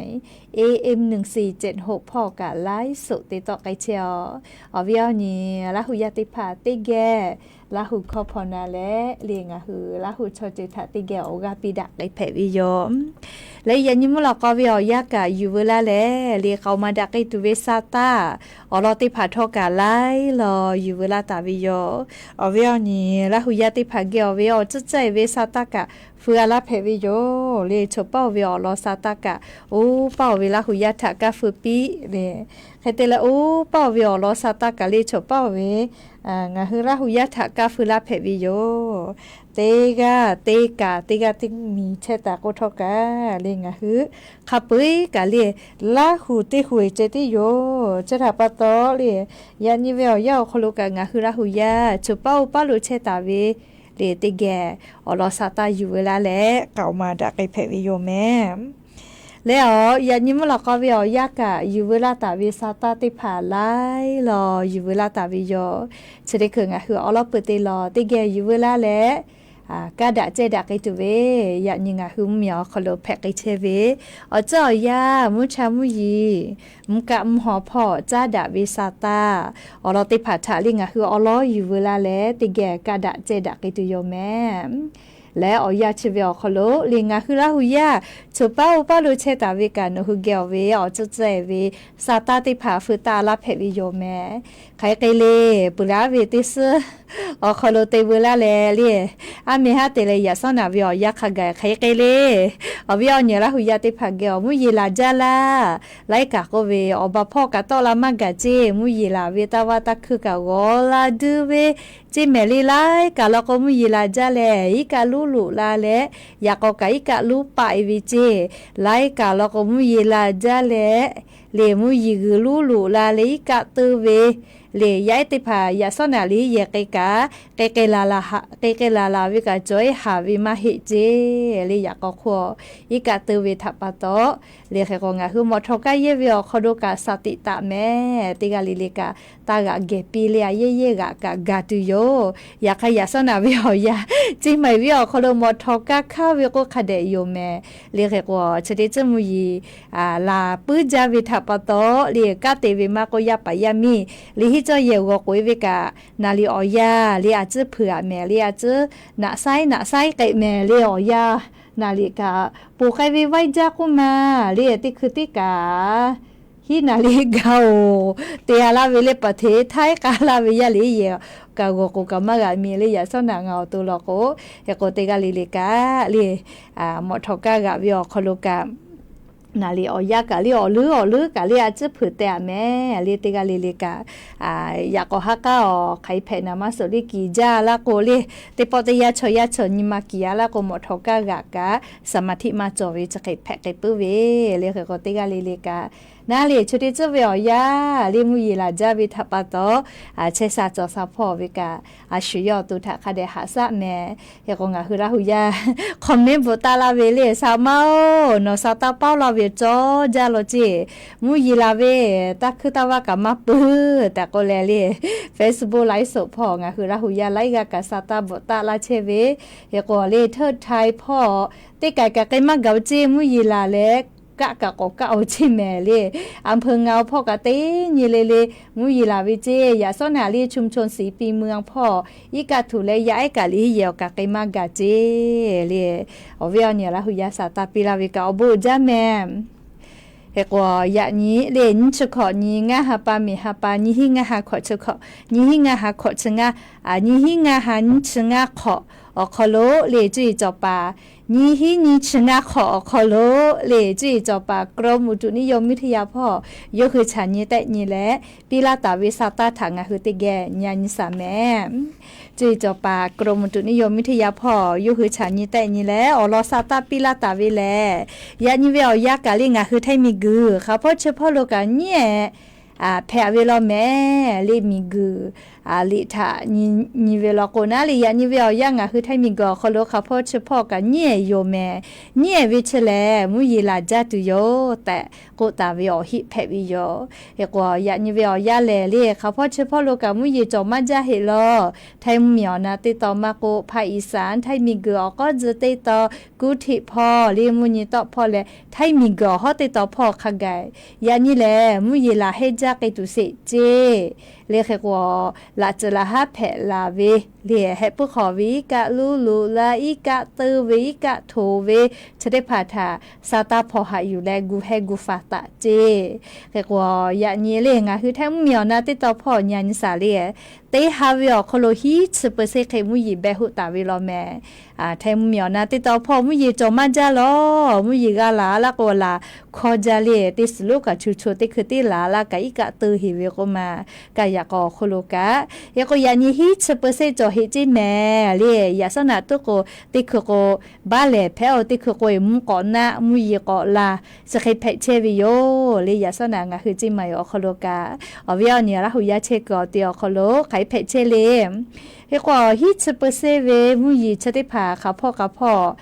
A M หนึ่งสี่เจ็ดหก hpawˇ kaꞈ ไลฟ์สด te tawˆ k'ai chehˇ aw. Awˬ viˉ awˬ nyi Laˇ hu yaˇ teˇ hpaˍ teˇ geh Laˇ hu hkawˇ hpaw na leh, le ngaˬ hui Laˇ hu chaw ceuˬ htaꞈ teˇ geh awˬ g'aˇ piˇ daꞈ k'ai hpehꞈ ve yoˬ. Leh yaꞈ nyi mvuhˇ lawꞈ k'aw ve awˬ yanˇ kaꞈ yuˬ veu laˇ leh, le k'aoˍ maˍ daꞈ k'ai tuˬ ve sa taˇ awˬ lawn teˇ hpaˍ htawˇ kaꞈ laiˉ law yuˬ veu laˇ taˍ ve yoˬ. Awˬ viˉ awˬ nyi Laˇ hu yaˇ teˇ hpaˍ geh awˬ ve awˬ tcuhˉ tcuhˉ-e ve sa taˇ kaꞈ feu a laˇ hpehꞈ ve yoˬ. Le choˬ paˇ oˇ ve awˬ lawn sa taˇ kaꞈ, oˇ paˇ oˇ ve Laˇ hu yaˇ htaꞈ kaˇ feu piˇ le. Hk'e te leh oˇ paˇ oˇ ve awˬ lawn sa taˇ kaꞈ le choˬ paˇ oˇ ve ngaˬ hui Laˇ hu yaˇ htaꞈ kaˇ feu laˇ hpehꞈ ve yoˬ. Teˇ g'aˇ teˇ kaꞈ teˇ g'aˇ teˇ miˬ chehˇ taˍ k'o htawˇ kaꞈ le ngaˬ hui hk'a peu eˬ kaꞈ le Laˇ hu teˇ hu-eˬ ceh tiˉ yoˬ. Chi htaꞈ pa taw le, yaꞈ nyi ve awˬ yanˇ awˬ hk'aw lo kaꞈ ngaˬ hui Laˇ hu yaˇ choˬ paˇ oˇ paˇ lo chehˇ taˍ ve le teˇ geh awˬ lawn sa taˇ yuˬ veu laˇ leh k'aoˍ maˍ daꞈ k'ai hpehꞈ ve yoˬ mehˍ. Leh awˬ yaꞈ nyi mvuhˇ lawꞈ k'aw ve awˬ yanˇ kaꞈ yuˬ veu laˇ taˍ ve sa taˇ teˇ hpaˍ laiˉ law yuˬ veu laˇ taˍ ve yoˬ. Chi teˇ hkui ngaˬ hui awˬ lawn peuˬ te lawˬ teˇ geh yuˬ veu laˇ leh, kaˇ daꞈ cehˇ daꞈ k'ai tuˬ ve, yaꞈ nyi ngaˬ hui mvuhˇmiˬ awˬ hk'aw lo hpehꞈ k'ai chehˇ ve awˬ tcuhˉ awˬ yanˇ mvuhˇ cha mvuhˇ yiˍ mvuhˇ kaˆ mvuhˇ haw hpawˇ caˉ daꞈ ve sa taˇ awˬ lawn teˇ hpaˍ htaꞈ le ngaˬ hui awˬ lawn yuˬ veu laˇ leh teˇ geh kaˇ daꞈ cehˇ daꞈ k'ai tuˬ yoˬ mehˍ. Leh awˬ yanˇ chi ve awˬ hk'aw lo le ngaˬ hui Laˇ hu yaˇ choˬ paˇ oˇ paˇ lo chehˇ taˍ ve kaꞈ nawˬ hui geh awˬ ve awˬ tcuhˉ tcuhˉ-e ve sa taˇ teˇ hpaˍ feu taˇ laˇ hpehꞈ ve yoˬ mehˍ. Hk'aˬ hk'e le, peuˬ laˇ ve teˇ suhˉ awˬ hk'aw lo te veu laˇ leh le, aˉ meh haˉ te leh yaꞈ shawˉ naꞈ ve awˬ yanˇ hk'a gaˬ hk'aˬ hk'e le, awˬ viˉ awˬ nyi Laˇ hu yaˇ teˇ hpaˍ geh awˬ mvuhˇ yeˬ laˬ jaˇ laˇ. Laiˉ kaꞈ k'oˆ ve awˬ baˬ hpawˇ kaꞈ tawˆ la maˇ gaˬ ceˇ, mvuhˇ yeˬ laˬ ve taˇ vaˇ taˇ hkuiˇ kaꞈ g'awˬ la duˇ ve ceˇ mehˍ le. Laiˉ kaꞈ law k'o mvuhˇ yeˬ laˬ jaˇ leh iˉ kaˆ luˉ loꞈ la leh, yaꞈ k'aw kaꞈ iˉ kaˆ luˉ paˆ-e ve ceˇ. Laiˉ kaꞈ law k'o mvuhˇ yeˬ laˬ jaˇ leh, le mvuhˇ yeˬ g'uiˬ luˉ loꞈ la leh iˉ kaˆ teu ve le yaˇ ehˉ teˇ hpaˍ yaꞈ shawˉ naꞈ le yehˬ k'ai kaꞈ, k'ai k'ai laˬ laˬ ve kaꞈ cawˬ-e haˍ ve maˇ heˆ ceˇ. Le yaꞈ k'aw hk'oˆ iˉ kaˆ teu ve htaꞈ pa taw, le hk'e k'o ngaˬ hui mawˬ htaw kaˇ yehˇ ve awˬ hk'aw lo kaꞈ shaˍ tiꞈ taˍ mehˍ. Teˇ g'aˇ le le kaꞈ taˇ g'aꞈ gehˬ piˇ le a yehˇ yehˇ g'aꞈ kaꞈ gaˬ tuˬ yoˬ. Yaꞈ hk'aˇ yaꞈ shawˉ naꞈ ve awˬ yanˇ ceˇ maiˬ ve awˬ hk'aw lo mawˬ htaw kaˇ hkaˇ ve k'oˆ hk'a dehꞈ yoˬ mehˍ. Le hk'e k'o chi teˇ tcuhˉ mvuhˇ yeˬ laˬ puiˉ jaˇ ve htaꞈ pa taw, le kaˉ te ve maˇ k'oˆ yaˇ paˍ yaˇ miˇ le hiˉ cawˇ yehˬ g'awˬ k'oꞈ-e ve kaꞈ, naˍ liˍ awˬ yanˇ le a tcuhˉ hpeuꞈ-aꞈ mehˍ le a tcuhˉ naꞈ shaiˉ naꞈ shaiˉ k'ai mehˍ le awˬ yanˇ naˍ liꞈ kaꞈ ponˬ k'ai ve vaiˇ jaˇ k'oˆ ma le, teˇ hkui teˇ kaꞈ hiˉ naˍ liꞈ gaˬ-oˬ, te g'a laˇ ve le, paˍ hteˍ htaiˉ k'a laˇ ve yaˇ le yehˬ kaꞈ g'awˬ k'oˍ kaꞈ maˇ g'a mi le, yaꞈ shawˉ naꞈ ngaˬ awˬ to law k'o, hk'e k'o teˇ g'aˇ le le kaꞈ le, mawꞈ htawꞈ kaˇ g'aꞈ ve awˬ hk'aw lo kaꞈ, naˍ liꞈ awˬ yanˇ kaꞈ le awˬ leuˉ awˬ leuˉ kaꞈ le a ciˉ hpeuꞈ teh-a mehˍ le, teˇ g'aˇ le le kaꞈ yaꞈ k'awꞈ ha k'aˉ awˬ hk'aˬ hk'e hpehꞈ naˍ maˇ suhˍ le, kiˍ jaˇ laˇ k'o le, teˇ pawˆ teˇ yanˇ chaw yaˇ chaw nyi ma kiˍ-a laˇ k'o, mawꞈ htawꞈ kaˇ g'aꞈ kaꞈ สมาธิ maˇ cawˬ ve chi hk'e hpehꞈ k'ai puiˉ ve le. Hk'e k'o teˇ g'aˇ le le kaꞈ naˉ le, chi teˇ tcuhˉ ve awˬ yanˇ le mvuhˇ yeˬ laˬ jaˇ ve htaꞈ pa taw, chehˇ sha cawˬ sha hpawˇ ve kaꞈ, a shu yawˇ awˬ to htaꞈ hk'a dehꞈ haꞈ shaˆ mehˍ. Hk'e k'o ngaˬ hui Laˇ hu yaˇ comment bvuhꞈ taˆ laˇ ve le, Saˍ ma-oˬ, nawˬ sa taˇ paoˇ laˇ ve cawˇ jaˇ law ceˇ. Mvuhˇ yeˬ laˬ ve taˇ hkuiˇ taˇ vaˇ kaꞈ maˇ peuˬ tehꞈ k'oˆ leh le, Facebook ไลฟ์สด hpawˇ ngaˬ hui Laˇ hu yaˇ laiˉ g'aˇ kaꞈ sa taˇ bvuhꞈ taˆ laˇ chehˇ ve. Hk'e k'o le ไทย hpawˇ teˇ kaˬ kaꞈ k'ai maˇ gaˬ-oˬ ceˇ, mvuhˇ yeˬ laˬ leh kaˆ kaꞈ k'awꞈ kaˆ-oˬ ceˇ mehˍ le. อำเภอ ngaˬ-oˬ hpawˇ kaꞈ teˇ nyi le le mvuhˇ yeˬ laˬ ve ceˇ. Yaꞈ shawˉ naꞈ le ชุมชนศรีปีเมือง hpawˇ iˉ kaˆ htoꞈ leh yaˇ ehˉ kaꞈ le yehˬ awˬ kaꞈ k'ai maˇ gaˬ ceˇ le. Awˬ viˉ awˬ nyi Laˇ hu yaˇ sa taˇ piˇ laˇ ve kaꞈ awˬ bon uiˍ jaˇ mehˍ. Hk'e k'o yaꞈ nyi le nyiˇ chi hkawꞈ nyi ngaˇ ha pa miˬ ha pa nyiˇ hinˉ ngaˇ ha hkawꞈ chi hkawꞈ, nyiˇ hinˉ ngaˇ ha hkawꞈ chi ngaˇ, a nyiˇ hinˉ ngaˇ ha nyiˇ chi ngaˇ hkawꞈ awˬ hk'aw lo le cuˇ yiˍ cawˬ paˍ nyiˇ hinˉ nyiˇ chi ngaˇ hk'awꞈ awˬ hk'aw lo le cuˇ yiˍ cawˬ paˍ กรมอุตุนิยมวิทยา hpawˇ yawˇ hui chaꞈ nyi tehˆ nyi leh piˇ laˇ taˍ ve sa taˇ htaꞈ ngaˬ hui teˇ geh nyi a nyi shaˍ mehˍ. Cuˇ yiˍ cawˬ paˍ กรมอุตุนิยมวิทยา hpawˇ yawˇ hui chaꞈ nyi tehˆ nyi leh awˬ lawn sa taˇ piˇ laˇ taˍ ve lehˬ, yaꞈ nyi ve awˬ yanˇ kaꞈ le ngaˬ hui Htaiˇ miˬ guiˬ hk'aˬ hpawˇ chi hpawˇ lo kaꞈ nyiˉ ehˍ hpehꞈ ve law mehˍ le. Miˬ guiˬ liꞈ htaꞈ nyi ve law k'o naˉ le, yaꞈ nyi ve awˬ yanˇ ngaˬ hui Htaiˇ miˬ guiˬ awˬ hk'aw lo hk'aˬ hpawˇ chi hpawˇ kaꞈ nyiˉ ehˍ yoˬ mehˍ. Nyiˉ ehˍ ve chi lehˬ mvuhˇ yeˬ laˬ jaˇ tuˬ yoˬ tehꞈ k'oˆ taˍ ve awˬ heˆ hpehꞈ ve yoˬ. Hk'e k'o yaꞈ nyi ve awˬ yanˇ lehˬ le hk'aˬ hpawˇ chi hpawˇ lo kaꞈ mvuhˇ yeˬ cawˬ maˇ jaˇ heˆ law. Htaiˇ mvuhˇ miˬ awˬ na teˇ taw maˇ k'oˆ, ภาคอีสาน Htaiˇ miˬ guiˬ awˬ k'awˉ tcuh teˇ taw, kuˇ htiˆ hpawˇ le mvuhˇ nyi tawˆ hpawˇ leh Htaiˇ miˬ guiˬ awˬ hawˉ teˇ taw hpawˇ hk'a gaˬ. Yaꞈ nyi lehˬ mvuhˇ yeˬ laˬ hehnˇ jaˇ k'ai tuˬ sheˍ ceˇ le. Hk'e k'o laꞈ tcuhˍ laꞈ haˉ hpehꞈ laˬ ve le, hehꞈ puiˉ hk'awꞈ ve iˉ kaˆ luˇ loꞈ la, iˉ kaˆ teu ve, iˉ kaˆ htoꞈ ve, chi teˇ hpaˍ htaꞈ sa taˇ hpawnˬ haꞈ yuˬ leh gu hehˇ gu faˍ taˍ ceˇ. Hk'e k'o yaꞈ nyi le ngaˬ hui Htaiˇ mvuhˇ miˬ awˬ na teˇ taw hpawˇ nyi a nyi shaˍ le, teˇ ha ve awˬ hk'aw lo hiˉ chi เปอร์เซ็นต์ hk'e mvuhˇ yeˬ behˇ hoˆ taˍ ve law mehˍ. Htaiˇ mvuhˇ miˬ awˬ na teˇ taw hpawˇ mvuhˇ yeˬ cawˬ maˇ jaˇ law. Mvuhˇ yeˬ g'a laˬ laˇ k'o laˬ hkawˇ jaˇ le, teˇ suhˍ lonˉ kaꞈ chu cho teˇ hkui teˇ laˬ laˇ kaꞈ iˉ kaˆ teu heˍ ve k'oˆ ma. Kaꞈ yaꞈ k'aw awˬ hk'aw lo kaꞈ, hk'e k'o yaꞈ nyi hiˉ chi เปอร์เซ็นต์ cawˬ heˆ ceˇ mehˍ le. Yaꞈ shawˉ naꞈ tuˉ k'o teˇ hkui k'o baˆ lehˬ hpehꞈ-oˬ, teˇ hkui k'o eˬ mvuhˇ k'awꞈ naˆ mvuhˇ yeˬ k'awꞈ la chi hk'e hpehꞈ chehˇ ve yoˬ le. Yaꞈ shawˉ naꞈ ngaˬ hui ceˇ ma yoˬ awˬ hk'aw lo kaꞈ awˬ viˉ awˬ nyi Laˇ hu yaˇ chehˇ kuiˬ awˬ te awˬ hk'aw lo hk'aˬ hk'e hpehꞈ chehˇ le. Hk'e k'o hiˉ chi เปอร์เซ็นต์ ve mvuhˇ yeˬ chi teˇ hpaˍ hk'aˬ hpawˇ hk'aˬ hpawˇ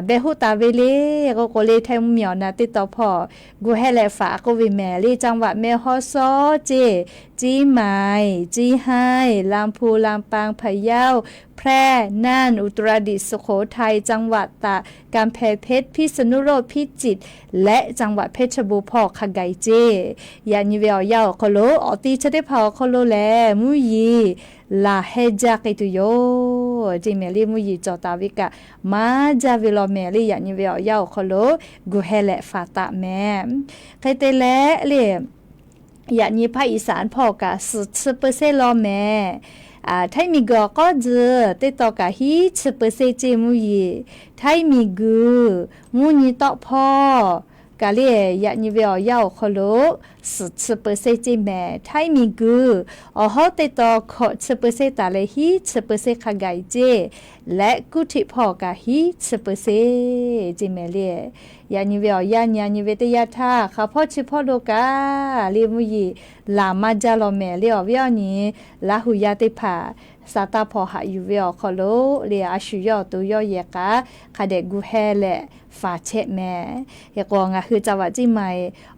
behˇ hoˆ taˍ ve le. K'o k'o le Htaiˇ mvuhˇ miˬ awˬ na teˇ taw hpawˇ gu hehˇ leh faˍ k'oˆ ve mehˍ le. จังหวัดแม่ฮ่องสอน ceˇ, เชียงใหม่ เชียงราย ลำพูน ลำปาง พะเยา แพร่ น่าน อุตรดิตถ์ สุโขทัย จังหวัดตาก กำแพงเพชร พิษณุโลก พิจิตร และจังหวัดเพชรบูรณ์ hpawˇ hk'a gaˬ ceˇ. Yaꞈ nyi ve awˬ yanˇ awˬ hk'aw lo awˬ ti chi teˇ hpaˍ awˬ hk'aw lo lehˬ mvuhˇ yeˬ laˬ hehnˇ jaˇ k'ai tuˬ yoˬ ceˇ mehˍ le. Mvuhˇ yeˬ cawˬ taˍ ve kaꞈ maˇ jaˇ ve law mehˍ le. Yaꞈ nyi ve awˬ yanˇ awˬ hk'aw lo gu hehˇ leh faˍ taˍ mehˍ. Hk'e te leh le yaꞈ nyi ภาคอีสาน hpawˇ kaꞈ suhˍ chi เปอร์เซ็นต์ law mehˍ. Htaiˇ miˬ guiˬ awˬ k'awˉ tcuh teˇ taw kaꞈ hiˉ chi เปอร์เซ็นต์ ceˇ mvuhˇ yeˬ. Htaiˇ miˬ guiˬ mvuhˇ nyi tawˆ hpawˇ kaꞈ le yaꞈ nyi ve awˬ yanˇ awˬ hk'aw lo suhˍ chi เปอร์เซ็นต์ ceˇ mehˍ. Htaiˇ miˬ guiˬ awˬ hawˉ teˇ taw hkawꞈ chi เปอร์เซ็นต์ taˍ leh hiˉ chi เปอร์เซ็นต์ hk'a gaˬ ceˇ. Leh kuˇ htiˆ hpawˇ kaꞈ hiˉ chi เปอร์เซ็นต์ ceˇ mehˍ le. Yaꞈ nyi ve awˬ yanˇ nyi a nyi ve teˇ yanˇ htaˇ hk'aˬ hpawˇ chi hpawˇ lo kaꞈ le mvuhˇ yeˬ laˬ maˇ jaˇ law mehˍ le. Awˬ viˉ awˬ nyi Laˇ hu yaˇ teˇ hpaˍ sa taˇ hpawnˬ haꞈ yuˬ ve awˬ hk'aw lo le a shu yawˇ awˬ to yawˇ yehˬ k'a hk'a dehꞈ gu hehˇ leh faˍ chehˇ mehˍ. Hk'e k'o ngaˬ hui จังหวัดเชียงใหม่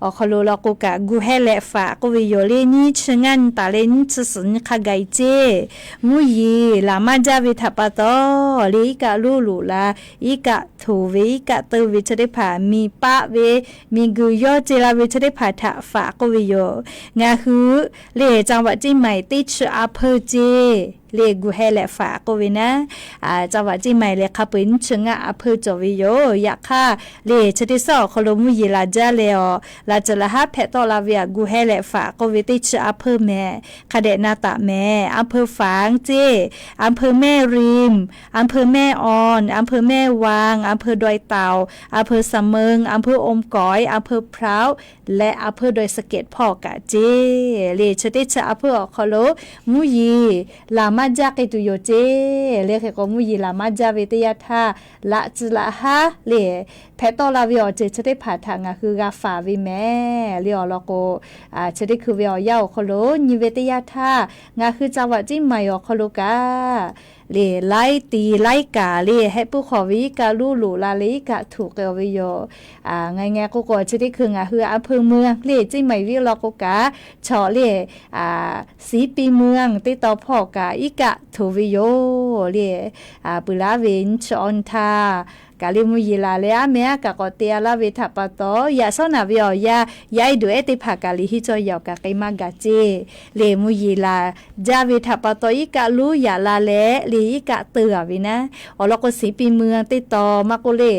awˬ hk'aw lo law k'o kaꞈ gu hehˇ leh faˍ k'oˆ ve yoˬ le. Nyiˇ chi ngaˇ nyi taˍ leh nyiˇ chi suhˍ nyi hk'a gaˬ ceˇ. Mvuhˇ yeˬ laˬ maˇ jaˇ ve htaꞈ pa taw le iˉ kaˆ luˇ loꞈ la, iˉ kaˆ htoꞈ ve, iˉ kaˆ teu ve chi teˇ hpaˍ, miˬ paˆ ve, miˬ guiˬ yawˇ ce la ve chi teˇ hpaˍ htaꞈ faˍ k'oˆ ve yoˬ. Ngaˬ hui le จังหวัดเชียงใหม่ teˇ chi a hpeuˇ ceˇ le, gu heh leh faꞈ k'oˆ ve naˉ, จังหวัดเชียงใหม่ lehˬ hk'a peu-eˬ nyiˇ chi ngaˇ a hpeuˇ cawˬ ve yoˬ. Yaꞈ hk'aˇ le, chi teˇ suhˉ awˬ hk'aw lo mvuhˇ yeˬ laˬ jaˇ leh awˬ, laꞈ cuhˬ laꞈ haˉ hpehꞈ tawˆ la ve htaꞈ gu heh leh faꞈ k'oˆ ve teˇ chi a hpeuˇ mehˍ. Hk'a dehꞈ na taˍ mehˍ. อำเภอฝาง ceˇ, อำเภอแม่ริม, อำเภอแม่ออน, อำเภอแม่วาง, อำเภอดอยเต่า, อำเภอสำเมิง, อำเภออมก๋อย, อำเภอพร้าว leh อำเภอดอยสะเก็ด hpawˇ kaꞈ ceˇ. Le, chi teˇ chi a hpeuˇ awˬ hk'aw lo mvuhˇ yeˬ laˬ maˇ jaˇ k'ai tuˬ yoˬ ceˇ. Le, hk'e k'o mvuhˇ yeˬ laˬ maˇ jaˇ ve teˇ yanˇ htaˇ, laꞈ cuhˬ laꞈ haˉ le, hpehꞈ tawˆ la ve awˬ ceuˬ chi teˇ hpaˍ htaꞈ ngaˬ hui g'a faˍ ve mehˍ. Le, awˬ lawn k'o, chi teˇ hkui ve awˬ yanˇ awˬ hk'aw lo nyi ve teˇ yanˇ htaˇ, ngaˬ hui จังหวัดเชียงใหม่ awˬ hk'aw lo kaꞈ le, laiˉ ti laiˉ kaꞈ le, heh puiˉ hk'awꞈ ve iˉ kaˆ luˉ loꞈ la leh iˉ kaˆ htuꞈ k'ai-oˬ ve yoˬ. Ngaˬ ngaˬ k'o k'o, chi teˇ hkui ngaˬ hui อำเภอเมือง le, Ciˇ Maiˍ viˉ law k'o kaꞈ, chaw le, ศรีปีเมือง teˇ taw hpawˇ kaꞈ iˉ kaˆ htuꞈ ve yoˬ le. Peuˬ laˇ ve nyi chi awˬ nyi htaˇ kaꞈ le, mvuhˇ yeˬ laˬ leh aˉ meh aˉ kaꞈ k'awꞈ te a laˇ ve htaꞈ pa taw, yaꞈ shawˉ naꞈ ve awˬ yanˇ yaˇ ehˉ duˬ ehˉ teˇ hpaˍ kaꞈ liꞈ henˇ cawˇ yaꞈ-oˬ kaꞈ k'ai maˇ gaˬ ceˇ. Le, mvuhˇ yeˬ laˬ jaˇ ve htaꞈ pa taw iˉ kaˆ luˉ yaꞈ la leh le iˉ kaˆ teu-a ve naˉ, awˬ lawn k'o ศรีปีเมือง teˇ taw maˇ k'oˆ le,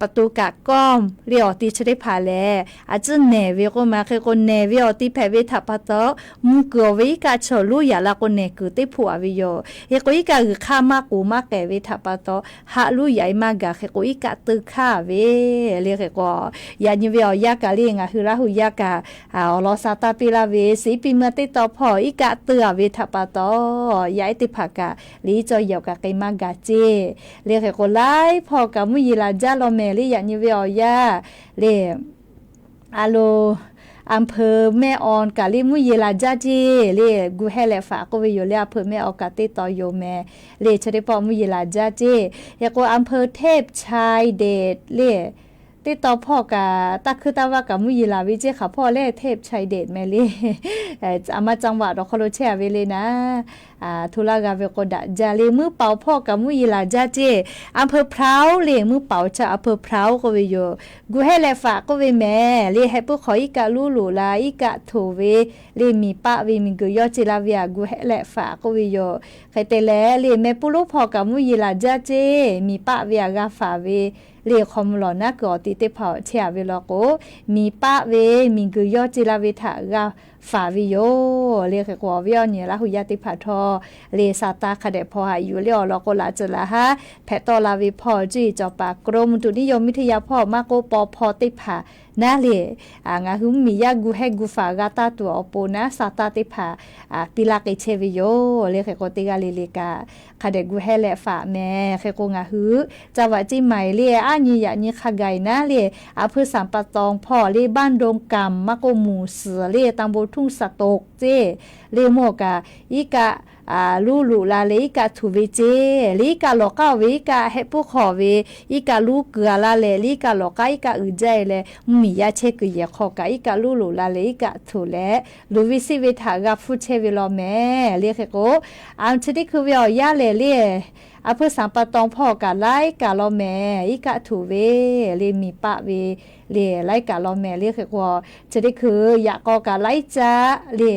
ประตูกาดก้อม le awˬ ti chi teˇ hpaˍ lehˬ, a ciˉ nehˬ ve k'oˆ ma, hk'e k'o nehˬ ve awˬ ti hpehꞈ ve htaꞈ pa taw, mvuh kuiˬ-oˬ ve iˉ kaˆ chaw luˉ yaꞈ la k'o nehˬ kuiˬ teˇ hpoˆ-a ve yoˬ. Hk'e k'o iˉ kaˆ g'uiˬ hk'aˇ maˇ k'oˍ maˇ k'ehˬ ve htaꞈ pa taw, haˆ luˉ yaꞈ-e maˇ gaˬ, hk'e k'o iˉ kaˆ teu hk'aˇ ve le. Hk'e k'o, yaꞈ nyi ve awˬ yanˇ kaꞈ le, ngaˬ hui Laˇ hu yaˇ kaꞈ awˬ lawn sa taˇ piˇ laˇ ve, ศรีปีเมือง teˇ taw hpawˇ iˉ kaˆ teu-a ve htaꞈ pa taw, yaˇ ehˉ teˇ hpaˍ kaꞈ liꞈ henˇ cawˇ yaꞈ-oˬ kaꞈ k'ai maˇ gaˬ ceˇ. Le, hk'e k'o laiˉ hpawˇ kaꞈ mvuhˇ yeˬ laˬ jaˇ law mehˍ le. Yaꞈ nyi ve awˬ yanˇ le, a lo, อำเภอแม่ออน kaꞈ le mvuhˇ yeˬ laˬ jaˇ ceˇ le, gu heh leh faꞈ k'oˆ ve yoˬ le, อำเภอแม่ออน kaꞈ teˇ taw yoˬ mehˍ. Le, chi teˇ pawˆ mvuhˇ yeˬ laˬ jaˇ ceˇ. Hk'e k'o อำเภอเทพชายเดช le, teˇ taw hpawˇ kaꞈ taˇ hkuiˇ taˇ vaˇ kaꞈ mvuhˇ yeˬ laˬ ve ceˇ. Hk'aˬ hpawˇ lehˬ เทพชายเดช mehˍ le. A ma จังหวัด awˬ hk'aw lo chehˇ-a ve le naˉ, hto laˇ g'a ve k'o daꞈ jaˇ le. Muiˉ paoˍ hpawˇ kaꞈ mvuhˇ yeˬ laˬ jaˇ ceˇ. อำเภอพร้าว le, muiˉ paoˍ chi อำเภอพร้าว k'oˆ ve yoˬ. Gu heh leh faꞈ k'oˆ ve mehˍ le, heh puiˉ hk'awꞈ iˉ kaˆ luˉ loꞈ la iˉ kaˆ htoꞈ ve le, miˬ paˆ ve miˬ guiˬ yawˇ ce la ve htaꞈ gu heh leh faꞈ k'oˆ ve yoˬ. Hk'e te leh le, meh puˉ lonˉ hpawˇ kaꞈ mvuhˇ yeˬ laˬ jaˇ ceˇ. Miˬ paˆ ve htaꞈ g'a faˍ ve le, hk'aw mvuh lawˬ naˉ kuiˬ awˬ ti teˇ hpaˍ awˬ chehˇ-a ve law k'o, miˬ paˆ ve miˬ guiˬ yawˇ ce la ve htaꞈ g'a faˍ ve yoˬ le. Hk'e k'o awˬ viˉ awˬ nyi Laˇ hu yaˇ teˇ hpaˍ htawˇ le, sa taˇ hk'a dehꞈ hpaw haꞈ yuˬ le. Awˬ lawn k'o laꞈ cuhˬ laꞈ haˉ hpehꞈ tawˆ la ve hpawˇ cuˇ yiˍ cawˬ paˍ กรมอุตุนิยมวิทยา hpawˇ maˇ k'oˆ paw hpawˇ teˇ hpaˍ naˉ le, ngaˬ hui mvuhˇmiˬ yaˇ gu heh gu faˍ g'a taˇ tuˬ awˬ pon naˉ sa taˇ teˇ hpaˍ piˇ laˇ k'ai chehˇ ve yoˬ le. Hk'e k'o teˇ g'aˇ le le kaꞈ hk'a dehꞈ gu heh leh faꞈ mehˍ. Hk'e k'o ngaˬ hui จังหวัดเชียงใหม่ le, aˉ nyi yaꞈ nyi hk'a gaˬ-e naˉ le, อำเภอสันป่าตอง hpawˇ le, บ้านดงกำ maˇ k'oˆ หมู่สี่ le, ตำบลทุ่งสะตก ceˇ, le mawˇ kaꞈ iˉ kaˆ luˉ loꞈ la leh iˉ kaˆ htoꞈ ve ceˇ. Le iˉ kaˆ lawˬ k'aˉ-oˬ ve iˉ kaˆ heh puiˉ hk'awꞈ ve iˉ kaˆ luˉ kuiˬ-a laˇ leh, le iˉ kaˆ lawˬ k'aˉ iˉ kaˆ uiˍ jaˇ-e leh, mvuhˇmiˬ yaˇ chehˇ kuiˬ yehˬ hk'aw kaꞈ iˉ kaˆ luˉ loꞈ la leh iˉ kaˆ htoꞈ leh, luˬ ve siˆ ve htaꞈ g'a hpfuhˇ chehˇ ve law mehˍ le. Hk'e k'o chi teˇ hkui ve awˬ yanˇ lehˬ le, อำเภอสันป่าตอง hpawˇ kaꞈ laiˉ kaꞈ law mehˍ iˉ kaˆ htoꞈ ve le, miˬ paˆ ve le laiˉ kaꞈ law mehˍ le. Hk'e k'o chi teˇ hkui yaꞈ k'aw kaꞈ laiˉ caˆ le,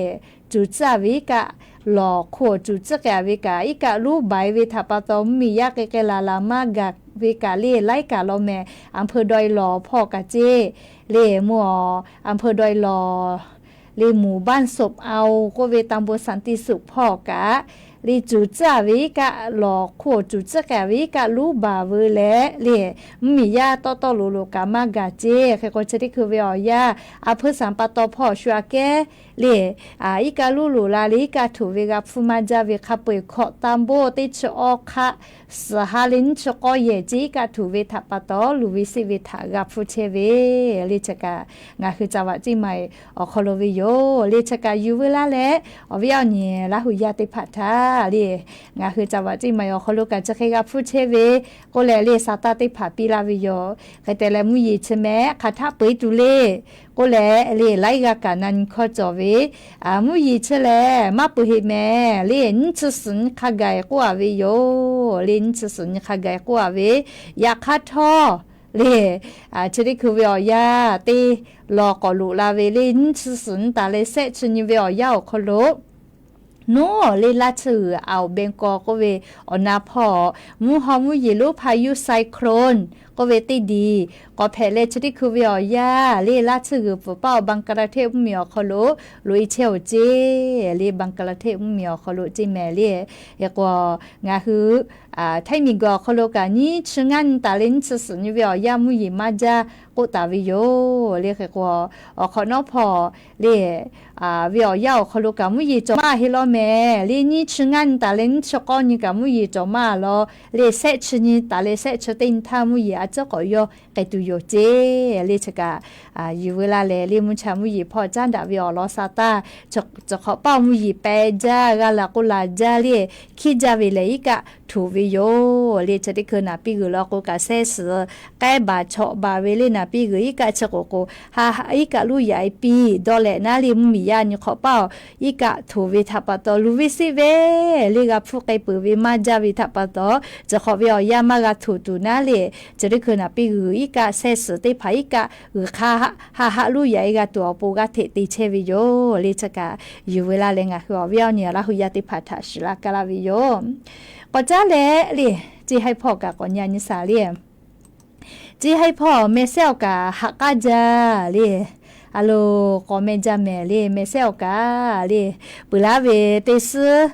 cuˬ tcuhˉ-a ve iˉ kaˆ lawˬ hk'oˆ cuˬ tcuhˉ k'ai-a ve kaꞈ, iˉ kaˆ luˉ baiˍ ve htaꞈ pa taw mvuhˇmiˬ yaˇ k'ai k'ai laˬ laˬ maˇ gaˬ ve kaꞈ le laiˉ kaꞈ law mehˍ. อำเภอดอยหล่อ hpawˇ kaꞈ ceˇ le, mvuhˇ อำเภอดอยหล่อ le, หมู่บ้านศพเอา k'oˆ ve ตำบลสันติสุข hpawˇ kaꞈ le, cuˬ tcuhˉ-a ve iˉ kaˆ lawˬ hk'oˆ cuˬ tcuhˉ k'ai-a ve iˉ kaˆ luˉ baˬ veu leh le, mvuhˇmiˬ yaˇ tawˆ tawˆ loꞈ loꞈ kaꞈ maˇ gaˬ ceˇ. Hk'e k'o chi teˇ hkui ve awˬ yanˇ อำเภอสันป่าตอง hpawˇ shu aꞈ kehˉ le, iˉ kaˆ luˉ loꞈ la leh iˉ kaˆ htoꞈ ve g'a hpfuhˇ maˇ jaˇ ve hk'a peu-eˬ hkawꞈ tanˇ boˆ teˇ chi awˇ hk'aˆ suhˍ ha leh nyiˇ chi k'awˇ yehˬ ceˇ iˉ kaˆ htoꞈ ve htaꞈ pa taw luˬ ve siˆ ve htaꞈ g'a hpfuhˇ chehˇ ve le. Chi kaꞈ ngaˬ hui จังหวัดเชียงใหม่ awˬ hk'aw lo ve yoˬ le. Chi kaꞈ yuˬ veu laˇ leh awˬ viˉ awˬ nyi Laˇ hu yaˇ teˇ hpaˍ htaꞈ le, ngaˬ hui จังหวัดเชียงใหม่ awˬ hk'aw lo kaꞈ chi hk'e g'a hpfuhˇ chehˇ ve k'oˆ leh le, sa taˇ teˇ hpaˍ piˇ laˇ ve yoˬ. Hk'e te leh mvuhˇ yeˬ chi mehˍ hk'aˬ htaˆ peu-eˬ tuˬ le k'oˆ leh le, laiˉ g'aˇ kaꞈ na nyi hkawˇ cawˬ ve, mvuhˇ yeˬ chi lehˬ maˇ peu-eˬ heˆ mehˍ le, nyiˇ chi suhˍ nyi hk'a gaˬ-e k'oˆ-a ve yoˬ le. Nyiˇ chi suhˍ nyi hk'a gaˬ-e k'oˆ-a ve, yaꞈ hk'aˇ htawˇ le, chi teˇ hkui ve awˬ yanˇ teˇ lawˬ k'awꞈ loꞈ la ve le, nyiˇ chi suhˍ nyi taˍ leh shehˆ chi nyi ve awˬ yanˇ awˬ hk'aw lo Nawˉ le laˇ tsuhˇ g'uiˬ อ่าวเบงกอล k'oˆ ve awˬ na hpawˇ mvuhˇ haw mvuhˇ yeˬ lonˉ พายุไซโคลน k'oˆ ve teˇ diˬ k'awꞈ hpehꞈ leh, chi teˇ hkui ve awˬ yanˇ le laˇ tsuhˇ g'uiˬ pfuhˍ paˇ awˬ Bangladesh mvuhˇ miˬ awˬ hk'aw lo loꞈ e chehˇ-oˬ ceˇ le. Bangladesh mvuhˇ miˬ awˬ hk'aw lo ceˇ mehˍ le. Hk'e k'o, ngaˬ hui Htaiˇ miˬguiˬ awˬ hk'aw lo kaꞈ nyiˇ chi ngaˇ nyi taˍ leh nyiˇ chi suhˍ nyi ve awˬ yanˇ mvuhˇ yeˬ maˇ jaˇ k'oˆ taˍ ve yoˬ le. Hk'e k'o, awˬ hk'awꞈ nawˉ hpawˇ le ve awˬ yanˇ awˬ hk'aw lo kaꞈ mvuhˇ yeˬ cawˬ maˇ heˆ law mehˍ le. Nyiˇ chi ngaˇ nyi taˍ leh nyiˇ chi k'awˇ nyi kaꞈ mvuhˇ yeˬ cawˬ maˇ law le. Sehˆ chi nyi taˍ leh sehˆ chi teˇ nyi htaˇ mvuhˇ yeˬ a ciˉ k'awꞈ yawˇ k'ai tuˬ yoˬ ceˇ le. Chi kaꞈ yuˬ veu laˇ leh le, mvuhˇ cha mvuhˇ yeˬ hpawˇ caˉ daꞈ ve awˬ lawn sa taˇ, cawˬ hk'awꞈ paˇ mvuhˇ yeˬ pehꞈ jaˇ, g'a laˬ k'o laˬ jaˇ le, hkiˇ jaˇ ve lehˬ iˉ kaˆ htoꞈ ve yoˬ le. Chi teˇ hkui naˍ piˇ g'uiˬ law k'o kaꞈ sehˇ suhˍ k'ehˉ baˬ chawꞈ baˬ ve le. Naˍ piˇ g'uiˬ iˉ kaˆ chi k'oˍ k'o, ha iˉ kaˆ luˇ yaꞈ e piˇ dawˇ leh naˉ le, mvuhˇ miˬ yaˇ nyi hk'awꞈ paˇ-oˬ, iˉ kaˆ htoꞈ ve htaꞈ pa taw, luˬ ve seˆ ve le g'a hpfuhˇ k'ai peuˬ ve maˇ jaˇ ve htaꞈ pa taw, cawˬ hk'awꞈ ve awˬ yanˇ maˇ g'a htoꞈ tuˬ naˉ le, chi teˇ hkui naˍ piˇ g'uiˬ iˉ kaˆ sehˇ suhˍ teˇ hpaˍ iˉ kaˆ g'uiˬ hk'aˇ ha haˆ luˇ yaꞈ e g'a tuˬ awˬ pon g'aˇ hteꞈ te chehˇ ve yoˬ le. Chi kaꞈ yuˬ veu laˇ leh ngaˬ hui awˬ viˉ awˬ nyi Laˇ hu yaˇ teˇ hpaˍ htaꞈ shiˍ laˇ kaˇ laˇ ve yoˬ. K'awꞈ caˉ leh le, ceˇ haiˇ hpawˇ kaꞈ k'awꞈ nyi a nyi shaˍ le. Ceˇ haiˇ hpawˇ meh sehˉ awˬ kaꞈ haꞈ k'aˉ jaˇ le. A loˬ, k'awꞈ meh jaˇ mehˍ le, meh sehˉ awˬ kaꞈ le. Peuˬ laˉ ve teˇ suhˉ,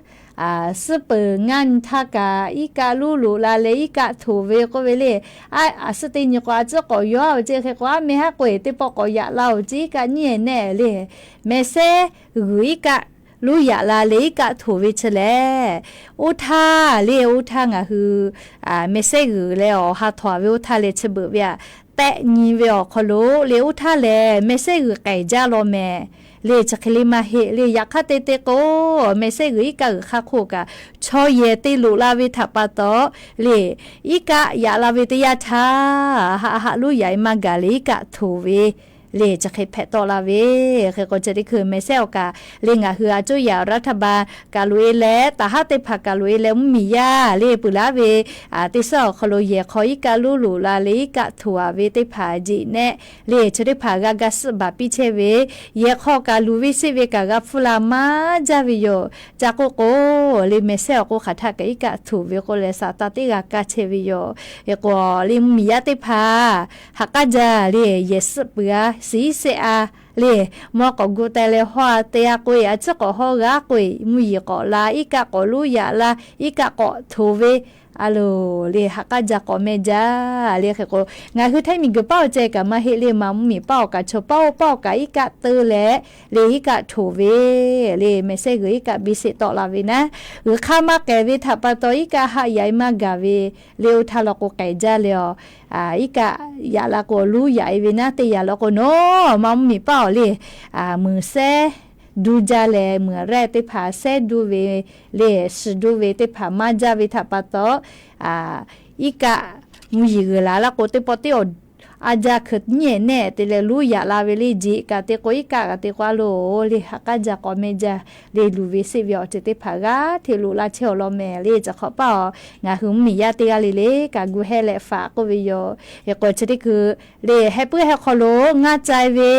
suhˉ peuˬ ngaˇ nyi htaˇ kaꞈ iˉ kaˆ luˇ loꞈ la leh iˉ kaˆ htoꞈ ve k'oˆ ve le. A, a suhˉ teˇ nyi k'o a ciˉ k'awꞈ yawˇ a ve ceˇ. Hk'e k'o a meh haˉ k'o e teˇ pawˆ k'awꞈ yaꞈ la-oˬ ceˇ, iˉ kaˆ nyiˇ e nehˆ le. Meh sehˉ g'uiˬ iˉ kaˆ luˇ yaꞈ la leh iˉ kaˆ htoꞈ ve chi lehˬ, oˇ htaˇ le, oˇ htaˇ ngaˬ hui meh sehˉ g'uiˬ leh awˬ ha htawnˍ ve oˇ htaˇ leh chi beuꞈ ve aꞈ tehˆ nyi ve awˬ hk'aw lo le, oˇ htaˇ lehˬ meh sehˉ g'uiˬ k'ehˬ jaˇ law mehˍ le. Chi hk'e le maˇ heˆ le. Yaꞈ hk'aˇ te te k'o, meh sehˉ g'uiˬ iˉ kaˆ g'uiˬ hk'aˇ hk'oˆ kaꞈ chaw yehˬ te loꞈ la ve htaꞈ pa taw le, iˉ kaˆ yaꞈ la ve teˇ yanˇ htaˇ haˆ haˆ luˇ yaꞈ e maˇ gaˬ leh iˉ kaˆ htoꞈ ve le, chi hk'e hpehꞈ tawˆ la ve. Hk'e k'o chi teˇ hkui meh sehˉ awˬ kaꞈ le, ngaˬ hui a coˇ yaꞈ raˇ htaˇ ba kaꞈ loꞈ e leh, taˍ haˉ teˇ hpaˍ kaꞈ loꞈ e leh, mvuhˇ miˬ yaˇ le peuˬ laˉ ve teˇ suhˉ awˬ hk'aw lo yehˬ hk'aw iˉ kaˆ luˇ loꞈ la leh iˉ kaˆ htoꞈ a ve teˇ hpaˍ jeꞈ nehˆ le, chi teˇ hpaˍ g'a ga suhˆ baˬ piˇ chehˇ ve, yehˬ hk'aw kaꞈ luˬ ve seˆ ve kaꞈ g'a hpfuhˇ la maˇ jaˇ ve yoˬ. Ca k'oˆ k'o le, meh sehˉ awˬ k'oˆ hk'aˬ htaˇ kaꞈ iˉ kaˆ htoꞈ ve k'oˆ leh sa taˇ teˇ g'a kaˇ chehˇ ve yoˬ. Hk'e k'o le, mvuhˇ miˬ yaˇ teˇ hpaˍ haꞈ k'aˉ jaˇ le, yehˬ suhˆ peuˬ a, shiˍ iˉ sehˆ a le, mawˇ k'awꞈ gu teh leh hawˇ a te a k'oˆ e, a ciˉ k'awꞈ hawˇ g'a k'oˆ e, mvuhˇ yeˬ k'awꞈ la, iˉ kaˆ k'awꞈ luˇ yaꞈ la, iˉ kaˆ k'awꞈ htoꞈ ve, a loˬ le, haꞈ k'aˉ jaˇ k'awꞈ meh jaˇ le. Hk'e k'o, ngaˬ hui Htaiˇ miˬ guiˬ paˉ awˬ ceh kaꞈ maˇ heˆ le, maˬ mvuhˇ miˬ paˉ awˬ kaꞈ chaw paˉ oˇ paˉ awˬ kaꞈ iˉ kaˆ teu leh le, iˉ kaˆ htoꞈ ve le, meh sehˉ g'uiˬ iˉ kaˆ biˇ seˆ tawˆ la ve naˉ, g'uiˬ hk'aˇ maˇ k'ehˬ ve htaꞈ pa taw iˉ kaˆ haˆ yaꞈ e maˇ gaˬ ve le, oˇ htaˇ law k'o k'ehˬ jaˇ leh a, iˉ kaˆ yaꞈ la k'o luˇ yaꞈ e ve naˉ, teˇ yanˇ law k'o nawˉ maˬ mvuhˇ miˬ paˉ awˬ le, muiˬ sehˉ duˇ jaˇ leh, muiˬ rehˇ teˇ hpaˍ sehˉ duˇ ve le, shiˍ duˇ ve teˇ hpaˍ maˇ jaˇ ve htaꞈ pa taw, iˉ kaˆ mvuhˇ yeˬ g'uiˬ la laˇ k'o teˇ pawˆ teˇ awˬ a jaˇ hkui nyiˇ e nehˆ te leh luˇ yaꞈ la ve le. Jeꞈ kaꞈ te k'o iˉ kaˆ kaꞈ te k'o a loˬ le, haꞈ k'aˉ jaˇ k'awꞈ meh jaˇ le, luˬ ve seˆ ve awˬ ceuˬ teˇ hpaˍ g'aˇ hteꞈ loꞈ la chehˇ awˬ lawn mehˍ le. Chi hk'awꞈ paˇ a, ngaˬ hui mvuhˇ miˬ yaˇ teˇ g'aˇ le le kaꞈ gu heh leh faꞈ k'oˆ ve yoˬ. Hk'e k'o chi teˇ hkui le, heh puiˉ heh hk'aw lo ngaˇ ca e ve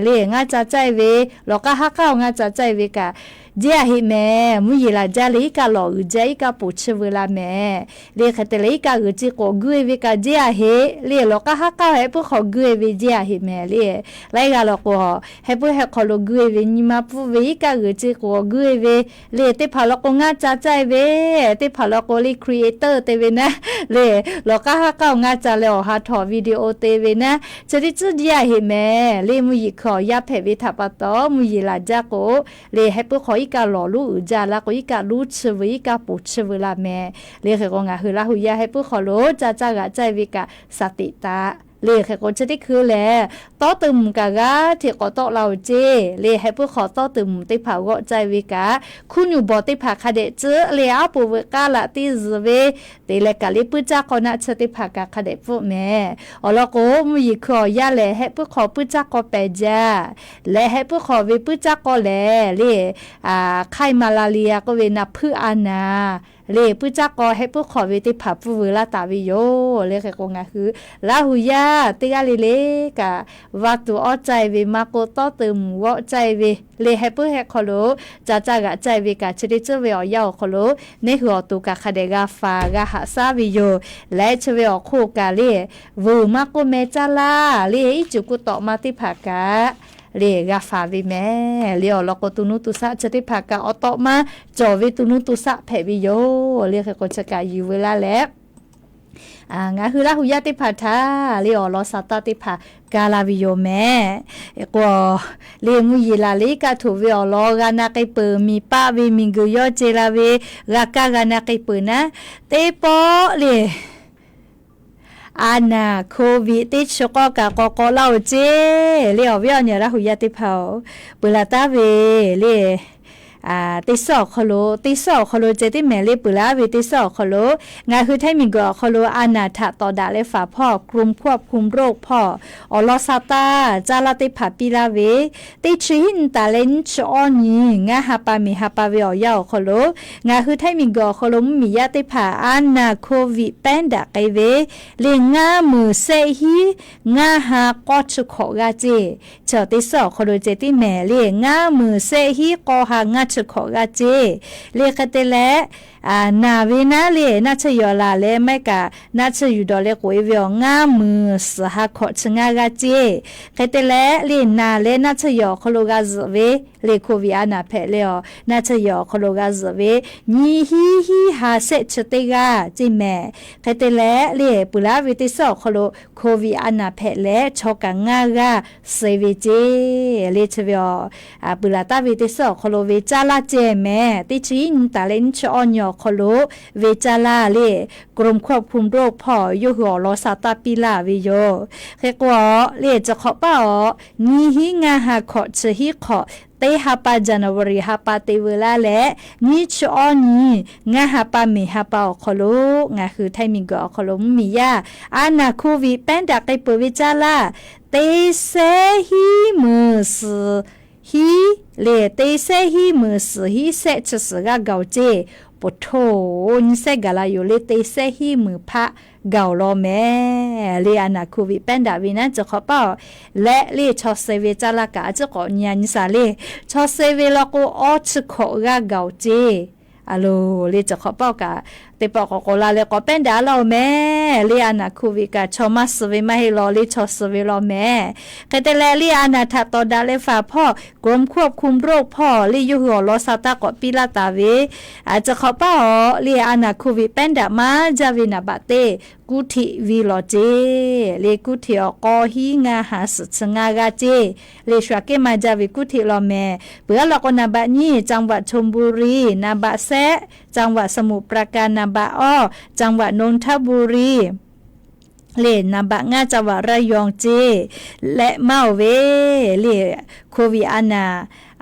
le, ngaˇ ca caˇ e ve, lawˬ k'aˉ haˉ k'aˉ awˬ ngaˇ ca caˇ e ve kaꞈ jeˇ a heꞈ mehˍ. Mvuhˇ yeˬ laˬ jaˇ leh iˉ kaˆ lawˬ g'uiˬ jaˇ, iˉ kaˆ poˬ chiˇ veu la mehˍ le. Hk'e te leh iˉ kaˆ g'uiˬ ci k'awꞈ guˇ e ve kaꞈ jeˇ a heꞈ le. Lawˬ k'aˉ haˉ k'aˉ heh puiˉ hk'aw guˇ e ve jeˇ a heꞈ mehˍ le. Laiˉ g'aˇ law k'o, heh puiˉ heh hk'aw lo guˇ e ve nyi ma pfuhˇ ve iˉ kaˆ g'uiˬ ci k'awꞈ guˇ e ve le, teˇ hpaˍ law k'o ngaˇ ca caˇ e ve, teˇ hpaˍ law k'o le creator te ve naˉ le, lawˬ k'aˉ haˉ k'aˉ awˬ ngaˇ ca leh awˬ ha htawnˍ video te ve naˉ, chi teˇ tcuhˉ jeˇ a heꞈ mehˍ le. Mvuhˇ yeˬ hkui awˬ yaˇ hpehꞈ ve htaꞈ pa taw, mvuhˇ yeˬ laˬ jaˇ k'o le, heh puiˉ hk'aw iˉ kaˆ lawˬ luˉ uiˍ jaˇ laˇ k'o, iˉ kaˆ luˉ chiˇ veu, iˉ kaˆ poˬ chiˇ veu la mehˍ le. Hk'e k'o ngaˬ hui Laˇ hu yaˇ heh puiˉ hk'aw lo caˇ caˇ g'aꞈ caˇ e ve kaꞈ shaˍ teꞈ taˍ le. Hk'e k'o chi teˇ hkui lehˬ, tawˇ teˇ mvuhˬ kaꞈ g'aˇ hteꞈ k'awꞈ tawˆ la-oˬ ceˇ le. Heh puiˉ hk'aw tawˇ teˇ mvuhˬ teˇ hpaˍ g'awˆ caˇ e ve kaꞈ, hkuˇ nyuˬ bawˬ teˇ hpaˍ hk'a dehꞈ tcuhˉ le, aˉ poꞈ veuꞈ k'aˉ laꞈ teˇ zuhˬ ve te leh kaꞈ le puiˉ caˇ k'aw naˆ tsuhˇ teˇ hpaˍ kaꞈ hk'a dehꞈ pfuhˆ mehˍ. Awˬ lawn k'o, mvuhˇ yeˬ hkui awˬ yaˇ lehˬ heh puiˉ hk'aw puiˉ caˇ k'aw pehˍ jaˇ leh, heh puiˉ hk'aw ve puiˉ caˇ k'aw lehˬ le, hk'aiˇ malaria k'oˆ ve naˬ hpuiˇ a naˍ le puiˉ caˇ k'aw heh puiˉ hk'awꞈ ve teˇ hpaˍ pfuhˇ veu laˇ taˍ ve yoˬ. Le hk'e k'o ngaˬ hui Laˇ hu yaˇ teˇ g'aˇ le le kaꞈ, va tuˬ awˇ caiˇ ve, maˇ k'oˆ tawˇ teuˬ mvuhˬ g'awˆ caiˇ ve, le heh puiˉ heh hk'aw lo ca caˇ g'aꞈ caiˇ ve kaꞈ, chi teˇ ceuˬ ve awˬ yanˇ awˬ hk'aw lo neˇ hui awˬ to kaꞈ hk'a dehꞈ g'a faˍ g'a haꞈ shaˉ ve yoˬ. Leh chi ve awˬ hk'oˆ kaꞈ le, vuiˬ maˇ k'oˆ meh caˇ laˇ le iˉ cuˬ kuˇ tawꞈ ma teˇ hpaˍ kaꞈ le g'a faˍ ve mehˍ. Le awˬ lawn k'o, to nuˇ to shaˆ chi teˇ hpaˍ kaꞈ awˬ tawꞈ ma cawˬ ve to nuˇ to shaˆ hpehꞈ ve yoˬ. Le hk'e k'o chi kaꞈ yuˬ veu laˇ leh, ngaˬ hui Laˇ hu yaˇ teˇ hpaˍ htaꞈ le awˬ lawn sa taˇ teˇ hpaˍ ka la ve yoˬ mehˍ. K'o, le mvuhˇ yeˬ laˬ le kaꞈ htoꞈ ve awˬ lawn g'a na k'ai peuˬ, miˬ paˆ ve miˬ guiˬ yawˇ ce la ve g'a kaˇ g'a na k'ai peuˬ naˉ, teˇ pawˆ le a naˬ Covid teˇ chi k'awˇ kaꞈ k'awꞈ k'awꞈ laˇ-oˬ ceˇ. Le awˬ viˉ awˬ nyi Laˇ hu yaˇ teˇ hpaˍ-oˬ, peuˬ laˬ taˍ ve le teˇ suhˉ awˬ hk'aw lo, teˇ suhˉ awˬ hk'aw lo ceh tiˉ mehˍ le peuˬ laˬ ve teˇ suhˉ awˬ hk'aw lo, ngaˬ hui Htaiˇ miˬ guiˬ awˬ hk'aw lo a naˬ htaꞈ tawˍ daꞈ leh faˍ hpawˇ กรมควบคุมโรค hpawˇ awˬ lawn sa taˇ caˇ laˇ teˇ hpaˍ piˇ laˇ ve, teˇ chi hiˉ nyi taˍ leh nyiˇ chi awˇ nyi ngaˇ ha pa miˬ ha pa ve awˬ yanˇ awˬ hk'aw lo, ngaˬ hui Htaiˇ miˬ guiˬ awˬ hk'aw lo mvuhˇ miˬ yaˇ teˇ hpaˍ a naˬ Covid pehˉ daꞈ k'ai ve le ngaˇ meunˍ shehˆ hiˉ ngaˇ ha k'awˇ chi hkawꞈ g'aˇ ceˇ. Chi teˇ suhˉ awˬ hk'aw lo ceh tiˉ mehˍ le ngaˇ meunˍ shehˆ hiˉ k'awˇ ha ngaˇ chi hkawꞈ g'aˇ ceˇ. Le hk'e te leh, naˬ ve naˉ le naˆ tsuhˇ yawˬ laˬ leh maˇ heˆ kaꞈ naˆ tsuhˇ yuˬ dawˬ leh k'oꞈ-e ve awˬ ngaˇ meunˍ suhˍ ha hkawꞈ chi ngaˇ g'aˇ ceˇ. Hk'e te leh le naˬ leh naˆ tsuhˇ yawˬ awˬ hk'aw lo g'a zuhꞈ ve le Covid a naˬ hpehꞈ le awˬ naˆ tsuhˇ yawˬ awˬ hk'aw lo g'a zuhꞈ ve nyiˇ hiˉ hiˉ ha shehˆ chi teˇ g'aˇ ceˇ mehˍ. Hk'e te leh le peuˬ laˬ ve teˇ suhˉ awˬ hk'aw lo Covid a naˬ hpehꞈ leh chaw kaꞈ ngaˇ g'aˇ suh ve ceˇ. Le chi ve awˬ peuˬ laˬ taˍ ve teˇ suhˉ awˬ hk'aw lo ve caˇ laˇ ceh mehˍ. Teˇ chi hiˉ nyi taˍ leh nyiˇ chi awˇ nyi awˬ hk'aw lo ve caˇ laˇ le กรมควบคุมโรค hpawˇ yawˇ hui awˬ lawn sa taˇ piˇ laˇ ve yoˬ. Hk'e k'o, le ciˬ hk'awꞈ paˇ awˬ nyiˇ hiˉ ngaˇ ha hkawꞈ chi hiˉ hk'awꞈ teˇ ha pa January ha pa te veu laˇ leh, nyiˇ chi awˇ nyi ngaˇ ha pa miˬ ha pa awˬ hk'aw lo ngaˬ hui Htaiˇ miˬ guiˬ awˬ hk'aw lo mvuhˇ miˬ yaˇ a naˬ Covid pehˉ daꞈ k'ai peuˬ ve caˇ laˇ, teˇ shehˆ hiˉ meunˍ suhˍ hiˉ le teˇ shehˆ hiˉ meunˍ suhˍ hiˉ shehˆ chi suhˍ g'aˇ gaˬ-oˬ ceˇ. Poˬ htoˇ, nyiˇ shehˆ gaˬ la yoˬ le teˇ shehˆ hiˉ meunˍ hpaˆ gaˬ-oˬ law mehˍ. Le a naˬ Covid pehˉ daꞈ ve naˉ ciˬ hk'awꞈ paˇ awˬ leh le chaw suh ve caˇ laˇ kaꞈ a ciˉ k'awꞈ nyi a nyi shaˍ le, chaw suh ve law k'o awˇ chi hkawꞈ g'aˇ gaˬ-oˬ ceˇ. A loˬ, le ciˬ hk'awꞈ paˇ awˬ kaꞈ teˇ pawˆ k'awꞈ k'awꞈ la leh k'awꞈ pehˉ daꞈ laˇ-oˬ mehˍ. Le a naˬ Covid kaꞈ chaw maˇ suh ve maˇ heˆ law le chaw suh ve law mehˍ. Hk'e te leh le a naˬ htaꞈ tawˍ daꞈ leh faˍ hpawˇ กรมควบคุมโรค hpawˇ le yawˇ hui awˬ lawn sa taˇ k'awꞈ piˇ laˇ taˍ ve, a ciˬ hk'awꞈ paˇ awˬ le a naˬ Covid pehˉ daꞈ maˇ jaˇ ve naˍ baꞈ teˇ กรุงเทพ ve law ceˇ. Le กรุงเทพ awˬ k'awˇ hiˉ ngaˇ ha suhˍ chi ngaˇ g'aˇ ceˇ. Le shu aꞈ kehˉ maˇ jaˇ ve กรุงเทพ law mehˍ. Peuˬ aˉ law k'o naˍ baꞈ nyiˇ จังหวัดชลบุรี, naˍ baꞈ shehˆ จังหวัดสมุทรปราการ, naˍ baꞈ awˇ จังหวัดนนทบุรี le naˍ baꞈ ngaˇ จังหวัดระยอง ceˇ. Leh maˇ-oˬ ve le Covid a naˬ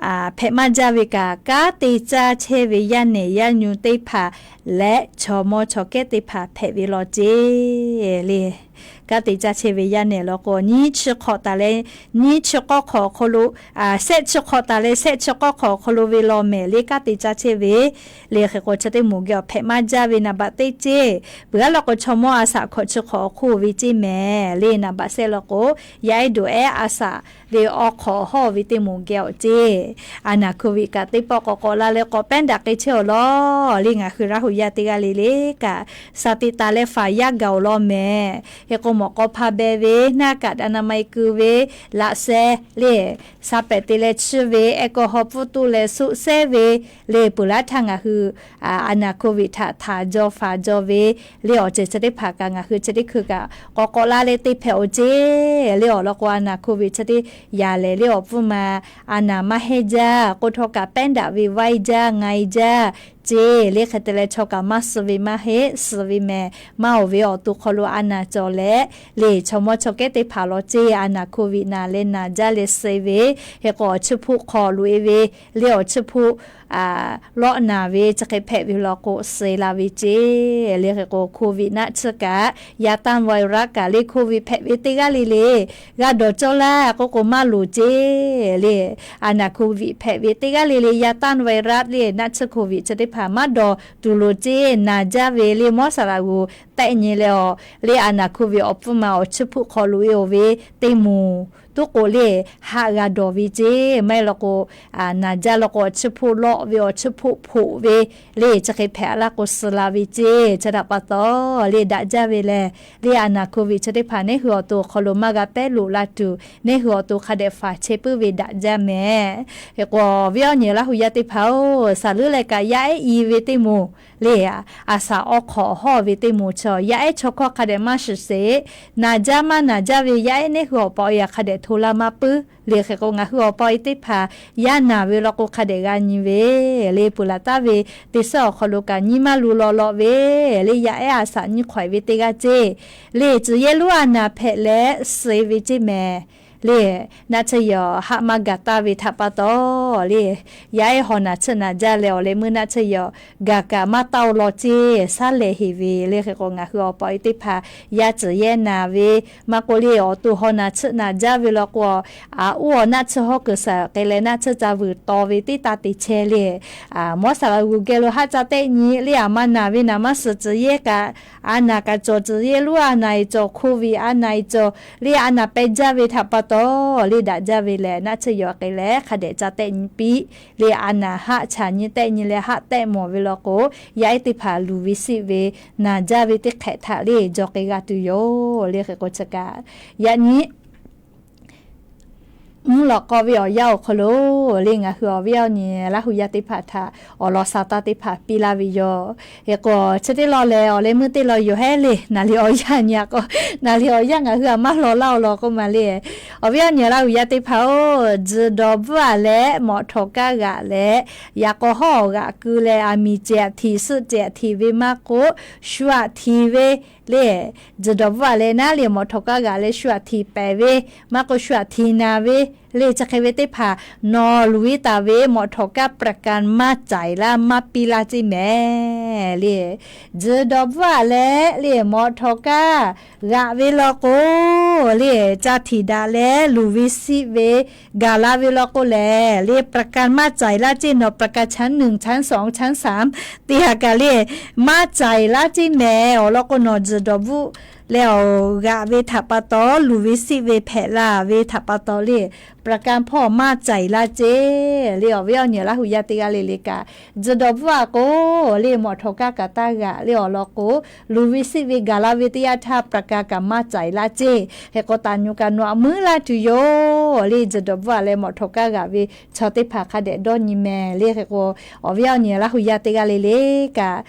hpehꞈ maˇ jaˇ ve kaꞈ kanˉ te caˇ chehˇ ve yaˇ nehˬ yaˇ nyu teˇ hpaˍ leh chaw mawˇ chaw kehˉ teˇ hpaˍ hpehꞈ ve law ceˇ. Le kanˉ te caˇ chehˇ ve yaˇ nehˬ law k'o nyiˇ chi hk'awꞈ taˍ leh nyiˇ chi k'awˇ hk'awꞈ awˬ hk'aw lo, shehˆ chi hk'awꞈ taˍ leh shehˆ chi k'awˇ hk'awꞈ awˬ hk'aw lo ve law mehˍ le kanˉ te caˇ chehˇ ve le hk'e k'o chi teˇ moˍ geh awˬ hpehꞈ maˇ jaˇ ve naˍ baꞈ teˇ ceˇ. Peuˬ aˉ law k'o chaw mawˇ a shaꞈ hkawꞈ chi hk'awꞈ awˬ hk'oˆ ve ceˇ mehˍ. Le naˍ baꞈ shehˆ law k'o yaˇ ehˉ doꞈ ehˉ a shaꞈ ve awˬ hk'awꞈ hawˇ ve teˇ moˍ geh awˬ ceˇ. A naˬ Covid kaꞈ teˇ pawˆ k'awꞈ k'awꞈ la leh k'awꞈ pehˉ daꞈ k'ai chehˇ-oˬ law. Le ngaˬ hui Laˇ hu yaˇ teˇ g'aˇ le le kaꞈ sha teꞈ taˍ leh faˍ yaˇ gaˬ-oˬ law mehˍ. Hk'e k'o mawꞈ k'aw hpa beh ve, naˇ kaꞈ daꞈ na ma-e keu ve, laꞈ sheh le sha pehˍ te leh chiˇ ve, แอลกอฮอล์ pfuhˇ tuˆ leh suˆ sehˉ ve, le peuˬ laˇ htaˇ ngaˬ hui a naˬ Covid htaꞈ htaˍ jaw faˍ jaw ve le awˬ ceuˬ chi teˇ hpaˍ kaꞈ ngaˬ hui chi teˇ hkui kaꞈ k'awꞈ k'awꞈ la leh te hpehꞈ-oˬ ceˇ. Le awˬ lawn k'o a naˬ Covid chi teˇ yaꞈ lehˬ le awˬ pfuhˇ ma a naˬ maˇ hehnˇ jaˇ k'o htawˇ kaꞈ pehˉ daꞈ ve vaiˇ jaˇ ngaiˇ jaˇ ceˇ. Le hk'e te leh chaw kaꞈ maˇ suh ve maˇ heˆ, suh ve mehˍ. Maˇ-oˬ ve awˬ to hk'aw lo a naˬ cawˬ leh le chaw mawˇ chaw kehˉ teˇ hpaˍ law ceˇ. A naˬ Covid naˬ leh naˬ jaˇ leh suh ve, hk'e k'o awˬ chiˇ hpuˆ hk'aw loꞈ-e ve, le awˬ chiˇ hpuˆ lawˆ naˬ ve chi hk'e hpehꞈ ve law k'o suh la ve ceˇ. Le hk'e k'o Covid naˆ tsuhˇ kaꞈ yaꞈ tanˇ virus kaꞈ le Covid hpehꞈ ve teˇ g'aˇ le le g'a dawˬ cawˇ laˇ k'oˆ k'o maˇ loˍ ceˇ. Le a naˬ Covid hpehꞈ ve teˇ g'aˇ le le yaꞈ tanˇ virus le naˆ tsuhˇ Covid chi teˇ hpaˍ maˇ dawˬ tuˬ loˍ ceˇ. Naˬ jaˇ ve le mawˇ saˍ laꞈ g'uˬ tehˆ nyi leh awˬ le a naˬ hkuˇ ve awˬ pfuhˇ ma awˬ chiˇ hpuˆ hk'aw loꞈ e oˬ ve teˇ moˍ tuˉ k'o le haˆ g'a dawˬ ve ceˇ. Maˇ heˆ law k'o, naˬ jaˇ law k'o awˬ chiˇ hpuˆ lawˆ ve awˬ chiˇ hpuˆ hpoꞈ ve le chi hk'e hpehꞈ laˇ k'o suh la ve ceˇ. Chi htaꞈ pa taw le daꞈ jaˇ ve lehˬ le a naˬ hkuˇ ve chi teˇ hpaˍ neˇ hui awˬ to awˬ hk'aw lo maˇ g'a pehˉ loꞈ la tuˬ, neˇ hui awˬ to hk'a dehꞈ faˍ chehˇ puiˉ ve daꞈ jaˇ mehˍ. Hk'e k'o, awˬ viˉ awˬ nyi Laˇ huˍ yaˇ teˇ hpaˍ-oˬ, saˍ leuˉ leh kaꞈ yaˇ ehˉ i ve teˇ moˍ le, a saˍ awˬ hk'awꞈ hawˇ ve teˇ moˍ chi yaˇ ehˉ chaw hkawˇ hk'a dehꞈ maˇ shiˍ sheˍ. Naˬ jaˇ maˇ naˬ jaˇ ve yaˇ ehˉ neˇ hui awˬ pa awˬ e hk'a dehꞈ hto laˇ maˇ puiˉ le. Hk'e k'o ngaˬ hui awˬ pa awˬ e teˇ hpaˍ yaˇ naˬ ve law k'o hk'a dehꞈ g'a nyi ve le. Peuˬ laˬ taˍ ve teˇ suhˉ awˬ hk'aw lo kaꞈ nyiˇ maˇ lu law law ve le yaˇ ehˉ a saˍ nyiˇ hk'awꞈ e ve teˇ g'aˇ ceˇ le. Tcuh yehˇ lonˉ a naˬ hpehꞈ leh suh ve ceˇ mehˍ le. Naˆ tsuhˇ yawˬ haˆ maˇ gaˬ taˍ ve htaꞈ pa taw le, yaˇ ehˉ haw naˬ tsuhˆ naˬ jaˇ leh awˬ leh meuˇ naˆ tsuhˇ yawˬ gaˬ kaꞈ maˇ taˇ-o law ceˇ, saˉ lehˬ heˍ ve le. Hk'e k'o ngaˬ hui awˬ pa awˬ e teˇ hpaˍ yaˇ tcuh yehˇ naˬ ve maˇ k'oˆ le awˬ to haw naˬ tsuhˆ naˬ jaˇ ve law k'o, a oˇ awˬ naˆ tsuhˇ hawˉ kuiˬ saˍ k'ai leh naˆ tsuhˇ ca vuiˬ taw ve teˇ taˇ te chehˇ le. Mawˇ saˍ laꞈ g'uˬ geh lo haˆ ca tehˆ nyi le a maˇ naˬ ve naˬ maˇ suhˍ tcuh yehˇ kaꞈ, a naˬ kaꞈ cawˬ tcuh yehˇ lonˉ a naˬ e cawˬ hkoˇ ve a naˬ e cawˬ le a naˬ peh jaˇ ve htaꞈ pa taw le daꞈ jaˇ ve lehˬ naˆ tsuhˇ yawˬ k'ai leh hk'a dehꞈ ca tehˆ nyi piˇ le a naˬ haˆ chaꞈ nyi tehˆ nyi leh haˆ tehˆ mawˬ ve law k'o, yaˇ ehˉ teˇ hpaˍ luˬ ve siˆ ve naˬ jaˇ ve teˇ hk'ehꞈ htaꞈ le jaw k'ai g'a tuˬ yoˬ le. Hk'e k'o chi kaꞈ yaꞈ nyi mvuhˇ lawꞈ k'aw ve awˬ yanˇ awˬ hk'aw lo le ngaˬ hui awˬ viˉ awˬ nyi Laˇ huˍ yaˇ teˇ hpaˍ htaꞈ awˬ lawn sa taˇ teˇ hpaˍ piˇ laˇ ve yoˬ. Hk'e k'o chi teˇ law lehˬ awˬ leh meuˇ teˇ law yoˬ hehˉ le. Naˬ liꞈ awˬ yanˇ nyi a k'o, naˬ liꞈ awˬ yanˇ ngaˬ hui a maˇ law laˇ-o law k'oˆ ma le. Awˬ viˉ awˬ nyi Laˇ huˍ yaˇ teˇ hpaˍ-oˬ, tzuhˬ dawˬ bvuhˆ a leh mawꞈ htawˍ kaˇ g'aꞈ leh, yaꞈ k'aw hawˉ awˬ g'aꞈ keu leh a miˍ cehˬ htiˍ suhˆ cehˬ htiˍ ve maˇ k'oˆ, shu aꞈ htiˍ ve le, tzuhˬ dawˬ bvuhˆ a leh naˉ le mawꞈ htawˍ kaˇ g'aꞈ leh shu aꞈ htiˍ pehˍ ve maˇ k'oˆ shu aꞈ htiˍ naˍ ve le chi hk'e ve teˇ hpaˍ nawˬ luˬ iˉ taˍ ve mawꞈ htawˍ kaˇ ประกัน maˇ caiˍ laˇ maˇ piˇ laˇ ceˇ mehˍ le. Tzuhˬ dawˬ bvuhˆ a leh le mawꞈ htawˍ kaˇ g'aꞈ ve law k'o le, ca htiˍ daꞈ leh luˬ ve siˆ ve gaˬ la ve law k'o lehˬ le ประกัน maˇ caiˍ laˇ ceˇ. Nawˬ ประกัน ชั้นหนึ่ง ชั้นสอง ชั้นสาม te ha kaꞈ le maˇ caiˍ laˇ ceˇ mehˍ. Awˬ lawn k'o nawˬ tzuhˬ dawˬ bvuhˆ leh awˬ g'aꞈ ve htaꞈ pa taw luˬ ve siˆ ve hpehꞈ la ve htaꞈ pa taw le ประกัน hpawˇ maˇ caiˍ laˇ ceˇ le. Awˬ viˉ awˬ nyi Laˇ huˍ yaˇ teˇ g'aˇ le le kaꞈ tzuhˬ dawˬ bvuhˆ a k'o le mawꞈ htawˍ kaˇ kaꞈ taˇ g'aꞈ le awˬ lawn k'o, luˬ ve siˆ ve gaˬ la ve teˇ yanˇ htaˇ ประกัน kaꞈ maˇ caiˍ laˇ ceˇ. Hk'e k'o taˍ nyu kaꞈ nawˬ aꞈ meuˉ laˇ tuˬ yoˬ le. Tzuhˬ dawˬ bvuhˆ a leh mawꞈ htawˍ kaˇ g'aꞈ ve chaw teˇ hpaˍ hk'a dehꞈ dawˇ nyi mehˍ le. Hk'e k'o awˬ viˉ awˬ nyi Laˇ huˍ yaˇ teˇ g'aˇ le le kaꞈ,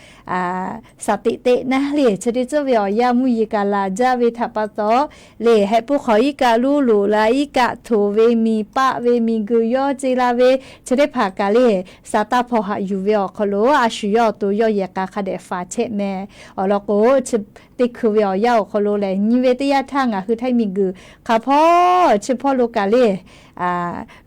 saˍ teꞈ teꞈ naˉ le chi teˇ tcuhˉ ve awˬ yanˇ mvuhˇ yeˬ kaꞈ laˬ jaˇ ve htaꞈ pa taw le hehˆ puiˉ hk'awꞈ iˉ kaˆ luˉ loꞈ la iˉ kaˆ htoꞈ ve miˬ paˆ ve miˬ guiˬ yawˇ ce la ve chi teˇ hpaˍ kaꞈ le sa taˇ hpaw haꞈ yuˬ ve awˬ hk'aw lo a shu yawˇ awˬ to yawˇ yehˬ k'a hk'a dehꞈ faˍ chehˇ mehˍ. Awˬ lawn k'o chi teˇ hkui ve awˬ yanˇ awˬ hk'aw lo lehˬ nyi ve teˇ yanˇ htaˇ ngaˬ hui Htaiˇ miˬ guiˬ hk'a hpawˇ chi hpawˇ lo kaꞈ le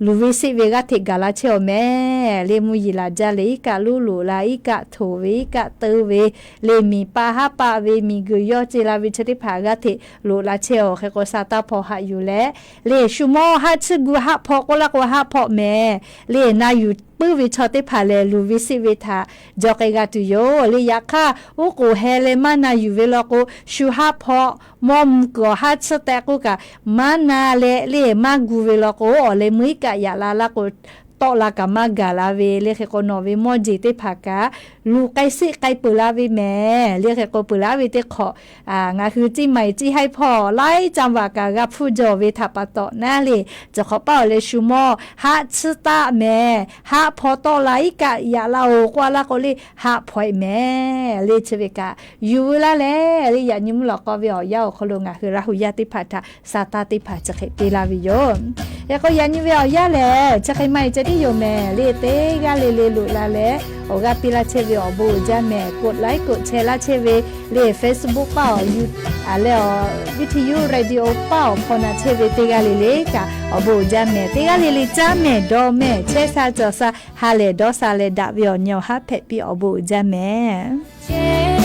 luˬ ve siˆ ve g'aˇ hteꞈ gaˬ la chehˇ awˬ mehˍ le. Mvuhˇ yeˬ laˬ jaˇ leh iˉ kaˆ luˉ loꞈ la iˉ kaˆ htoꞈ ve iˉ kaˆ teu ve le miˬ paˆ haˉ paˆ ve miˬ guiˬ yawˇ ce la ve chi teˇ hpaˍ g'aˇ hteꞈ loꞈ la chehˇ-oˬ. Hk'e k'o sa taˇ hpaw haꞈ yuˬ leh le shu mawˇ haˆ tsuhˇ gu haˆ hpaw k'oˆ laˇ k'o haˆ hpaw mehˍ le. Na yuˬ puiˉ ve chaw teˇ hpaˍ lehˬ luˬ ve siˆ ve htaꞈ jaw k'ai g'a tuˬ yoˬ le. Yaꞈ hk'aˇ uˉ k'oˍ heh leh maˇ na yuˬ ve law k'o shu haˆ hpaw mawˇ mvuh kuiˬ awˬ haˉ tsuhˇ tehꞈ k'oˆ kaꞈ maˇ na leh le maˇ gu ve law k'o awˬ leh meuˇ iˉ kaˆ yaꞈ la laˇ k'o tawˆ la kaꞈ maˇ gaˬ la ve le. Hk'e k'o nawˬ ve mawˇ jeˬ teˇ hpaˍ kaꞈ luˬ k'ai siˆ k'ai peuˬ la ve mehˍ le. Hk'e k'o peuˬ laˇ ve teˇ hk'awꞈ ngaˬ hui ciˇ maiˍ ciˇ haiˉ hpawˇ laiˉ caˇ vaꞈ kaꞈ g'a hpfuhˇ jaw ve htaꞈ pa taw naˉ le, cawˬ hk'awꞈ paˆ awˬ leh shu mawˇ haˆ tsuhˇ taˆ mehˍ. Haˆ hpaw tawˆ la iˉ kaˆ yaꞈ la-oˬ k'oˆ laˇ k'o le haˆ hpaw-e mehˍ le. Chi ve kaꞈ yuˬ veu laˇ leh le yaꞈ nyi mvuhˇ lawꞈ k'aw ve awˬ yanˇ awˬ hk'aw lo ngaˬ hui Laˇ huˍ yaˇ teˇ hpaˍ htaꞈ sa taˇ teˇ hpaˍ chi hk'e piˇ laˇ ve yoˬ. Hk'e k'o yaꞈ nyi ve awˬ yanˇ lehˬ chi hk'e maˇ heˆ ceh tiˉ yoˬ mehˍ le. Teˇ g'aˇ le le loꞈ la leh awˬ g'aˇ piˇ laˇ chehˇ ve awˬ bon uiˍ jaˇ mehˍ. กดไลค์ กดแชร์ laˇ chehˇ ve le Facebook paˇ awˬ, leh awˬ, Viˇ hteˇ yuˇ radio paˇ awˬ hpaw na chehˇ ve teˇ g'aˇ le le kaꞈ awˬ bon uiˍ jaˇ mehˍ. Teˇ g'aˇ le le caˉ mehˍ dawˇ mehˍ chehˇ sha cawˬ sha ha lehˬ dawˇ sha leh daꞈ ve awˬ nyi awˬ haˉ hpehꞈ piˇ awˬ bon uiˍ jaˇ mehˍ.